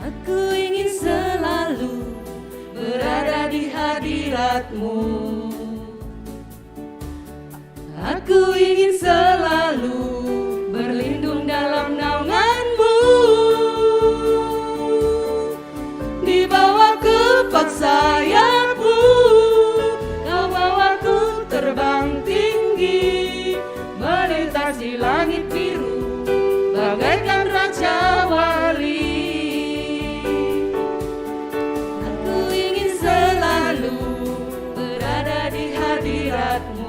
Aku ingin selalu berada di hadirat-Mu. Aku ingin selalu berlindung dalam naungan-Mu. Di bawah kepak sayap-Mu, Kau bawaku terbang tinggi, melintasi langit biru, bagaikan raja wali. Aku ingin selalu berada di hadirat-Mu.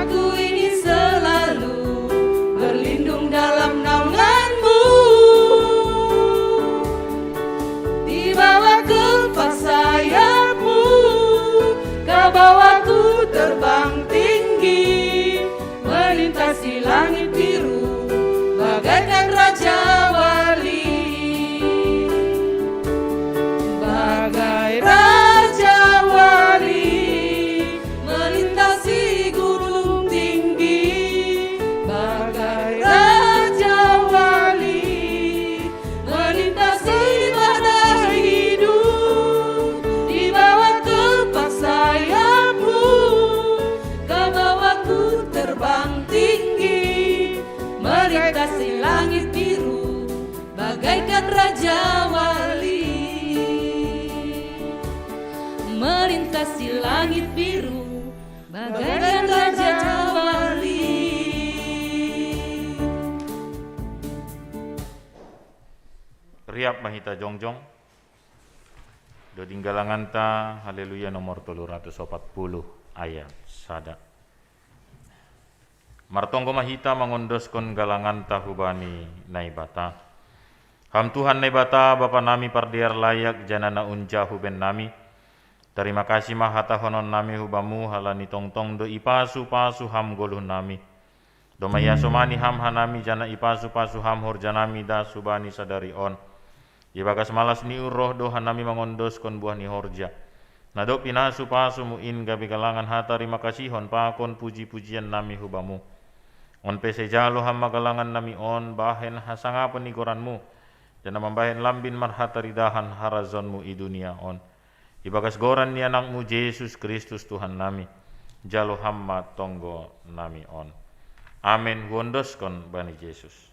Aku ingin selalu berlindung dalam naungan-Mu. Di bawah kepak sayap-Mu, Kau bawaku terbang tinggi, melintasi langit biru, bagaikan raja wali. Bagai raja wali, melintasi gunung tinggi, bagai raja wali, melintasi badai hidup. Di bawah kepak sayap-Mu, Kau bawaku terbang tinggi, melintasi langit biru, bagaikan raja wali. Melintasi langit biru, bagaikan raja wali. Riap ma hita jongjong. Doding galanganta, Haleluya, nomor tolu ratus opat puluh, ayat sada. Martonggo ma hita mangondoskon galanganta hubani Naibata. Ham Tuhan Naibata, Bapa nami pardear layak, janah na unjahu bahen nami. Tarima kasih ma hatahononnami hu Bamu, halani tongtong do ipasu-pasu Ham goluh nami. Domma iasomani Ham hanami, janah ipasu-pasu Ham horja nami das hubani sadari on. Ibagas malas ni uhur roh do hanami mangondoskon buah ni horja, na dob pinasu-pasumu in gabe galangan hatarimakasihon pakon puji-pujian nami hu Bamu. On pe sai jalo Ham ma galangan nami on bahen hasangapon ni goranMu, janah mambahen lambin marhataridahan harajaonMu i dunia on. Ibagas goran ni AnakMu Jesus Kristus Tuhan nami, jalo Ham ma tonggo nami on. Amen. Huondoskon bani Jesus.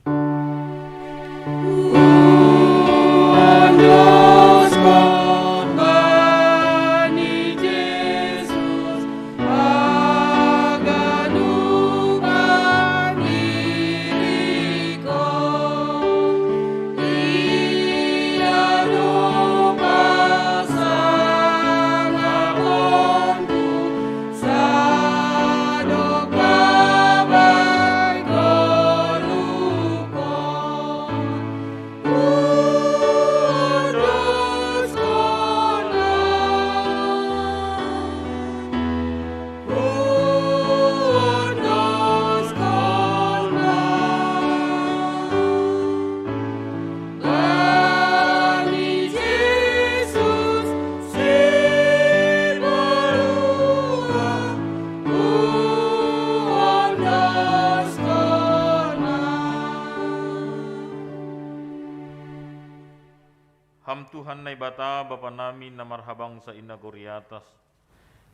Ham Tuhan Naibata, Bapa nami na marhabangsa i nagori atas,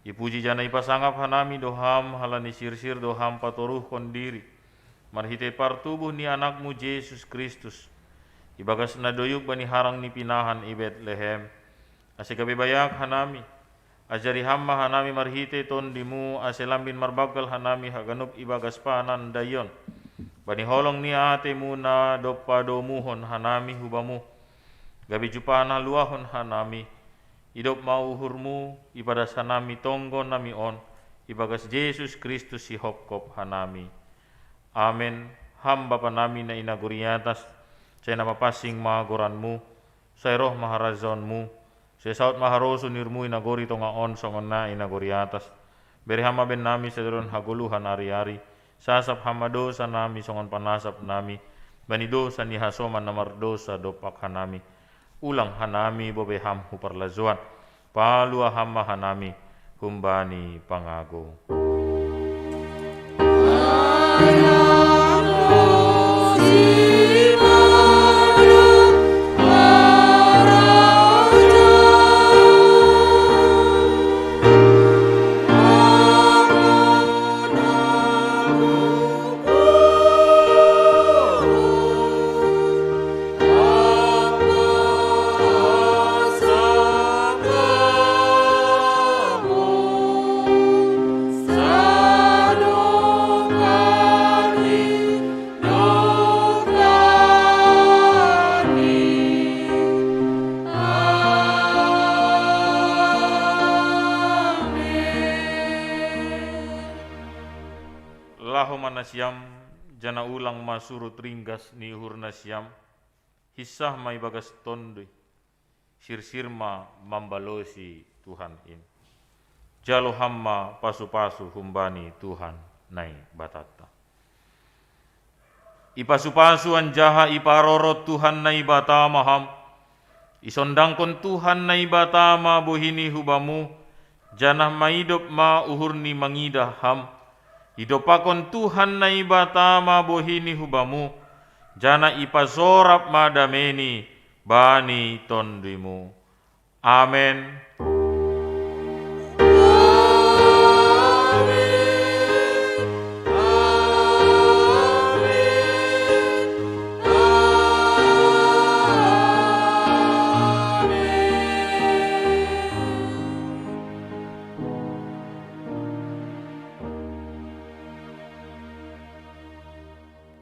ipuji janah ipasangap hanami do Ham, halani sirsir do Ham patoruhkon diri marhitei partubuh ni AnakMu Jesus Kristus, ibagas na doyuk bani harang ni pinahan i Betlehem, ase gabe bayak hanami. Ajari Ham ma hanami marhitei TondiMu, ase lambin marbanggal hanami haganup ibagas panandaion, bani holong ni ateiMu na dob padomuhon hanami hu Bamu, gabe jumpah na luahon hanami. Idop ma uhurMu, ipadas hanami tonggo nami on, ibagas Jesus Kristus sihopkop hanami. Amen. Ham Bapa nami na i nagori atas, sai na mapansing ma goranMu, sai roh ma harajaonMu, sai saud ma harosuh ni uhurMu i nagori tonga on songon na i nagori atas. Bere Ham ma bahen nami sadari on hagoluhan ari-ari. Sasap Ham ma dousa nami songon panasap nami bani dousa ni hasoman na mardousa dompak hanami. Ulang hanami bope Ham hu parlajouan. Palua Ham ma hanami humbani pangago. Laho ma nasiam, janah ulang ma surut ringgas ni uhur nasiam, hinsah ma ibagas Tonduy, sirsir ma mambalosi Tuhan in. Jalo Ham ma pasu-pasu humbani Tuhan Naibatanta. Ipasu-pasu anjaha iparorot Tuhan Naibata ma Ham. Isondangkon Tuhan Naibata ma bohi-Ni hu Bamu, janah maidop ma uhur-Ni mangidah Ham. Idompakkon Tuhan Naibata ma bohi-Ni hu Bamu, janah ipasorap ma dame-Ni bani TonduyMu. Amen.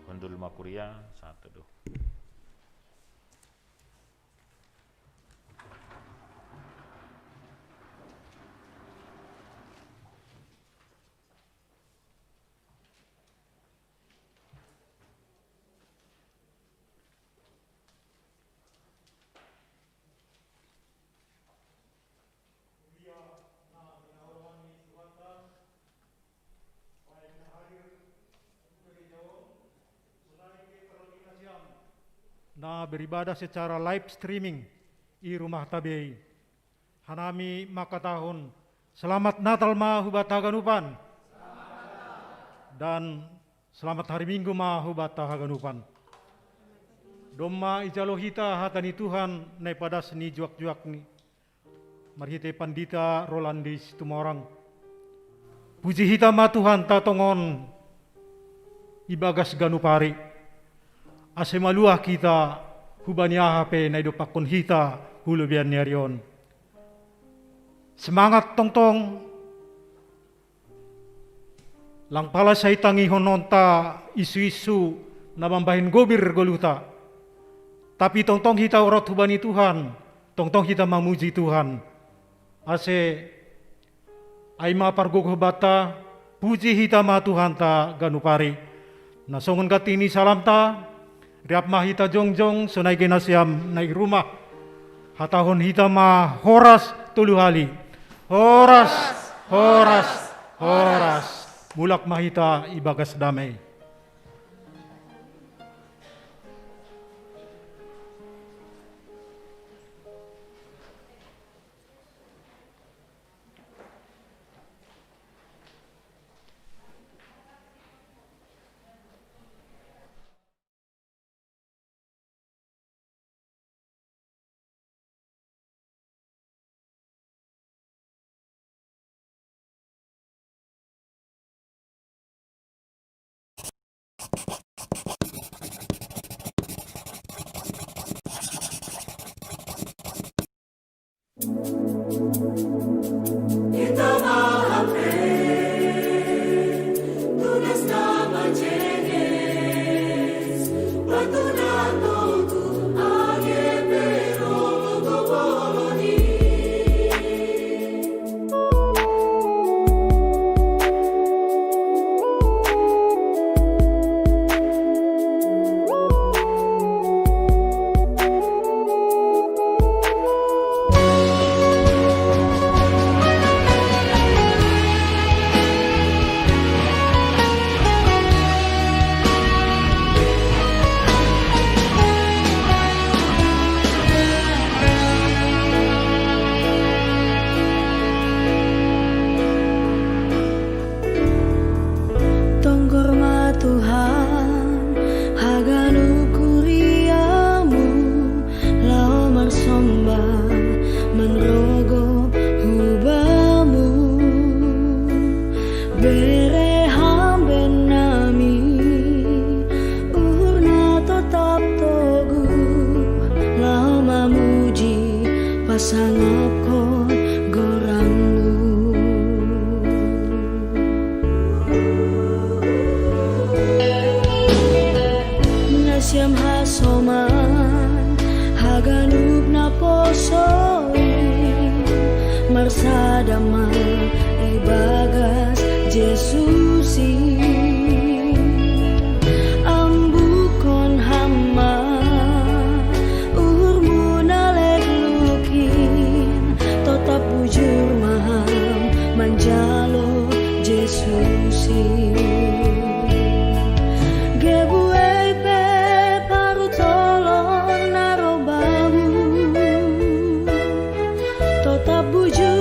Hundul ma kuria, sahat teduh. Na beribadah secara live streaming i rumah tabei. Hanami mangkatahon, selamat Natal ma hubata haganupan. Dan selamat hari Minggu ma hubata haganupan. Domma ijalo hita hata ni Tuhan na ipadas ni juak-juakni. Marhite Pandita Rolandi Situmorang. Puji hita ma Tuhanta tongon ibagas ganup ari. Ase maluah hita hubani aha pe na idompakkon hita hu lobeian ni ari on. Semangat tongtong. Lang pala sai tangihononta isu-isu na mambahen gobir goluhta. Tapi tongtong hita rap hubani Tuhan, tongtong hita mamuji Tuhan. Ase ai ma pargogoh banta, puji hita ma Tuhanta ganup ari. Na songon ganti ni salamta, rap ma hita jongjong sonai ge nasiam na i rumah. Hatahon hita ma horas tolu hali. Horas, horas, horas. Mulak ma hita ibagas damei. Tonggor ma Tuhan haganup kuriamu, laho marsomba manrogop hu Bamu. Bere Ham bennami, uhurna totap toguh, laho mamuji pasangapkon goranmu. Nasiam hasoman haganup naposo i, marsada ma ibagas Jesus i. Ambukkon Ham ma uhurmu na lekluk i, totap bujur ma Ham manjalo Jesus i. Ge buei pe paruntolon na ro Bamu, totap bujur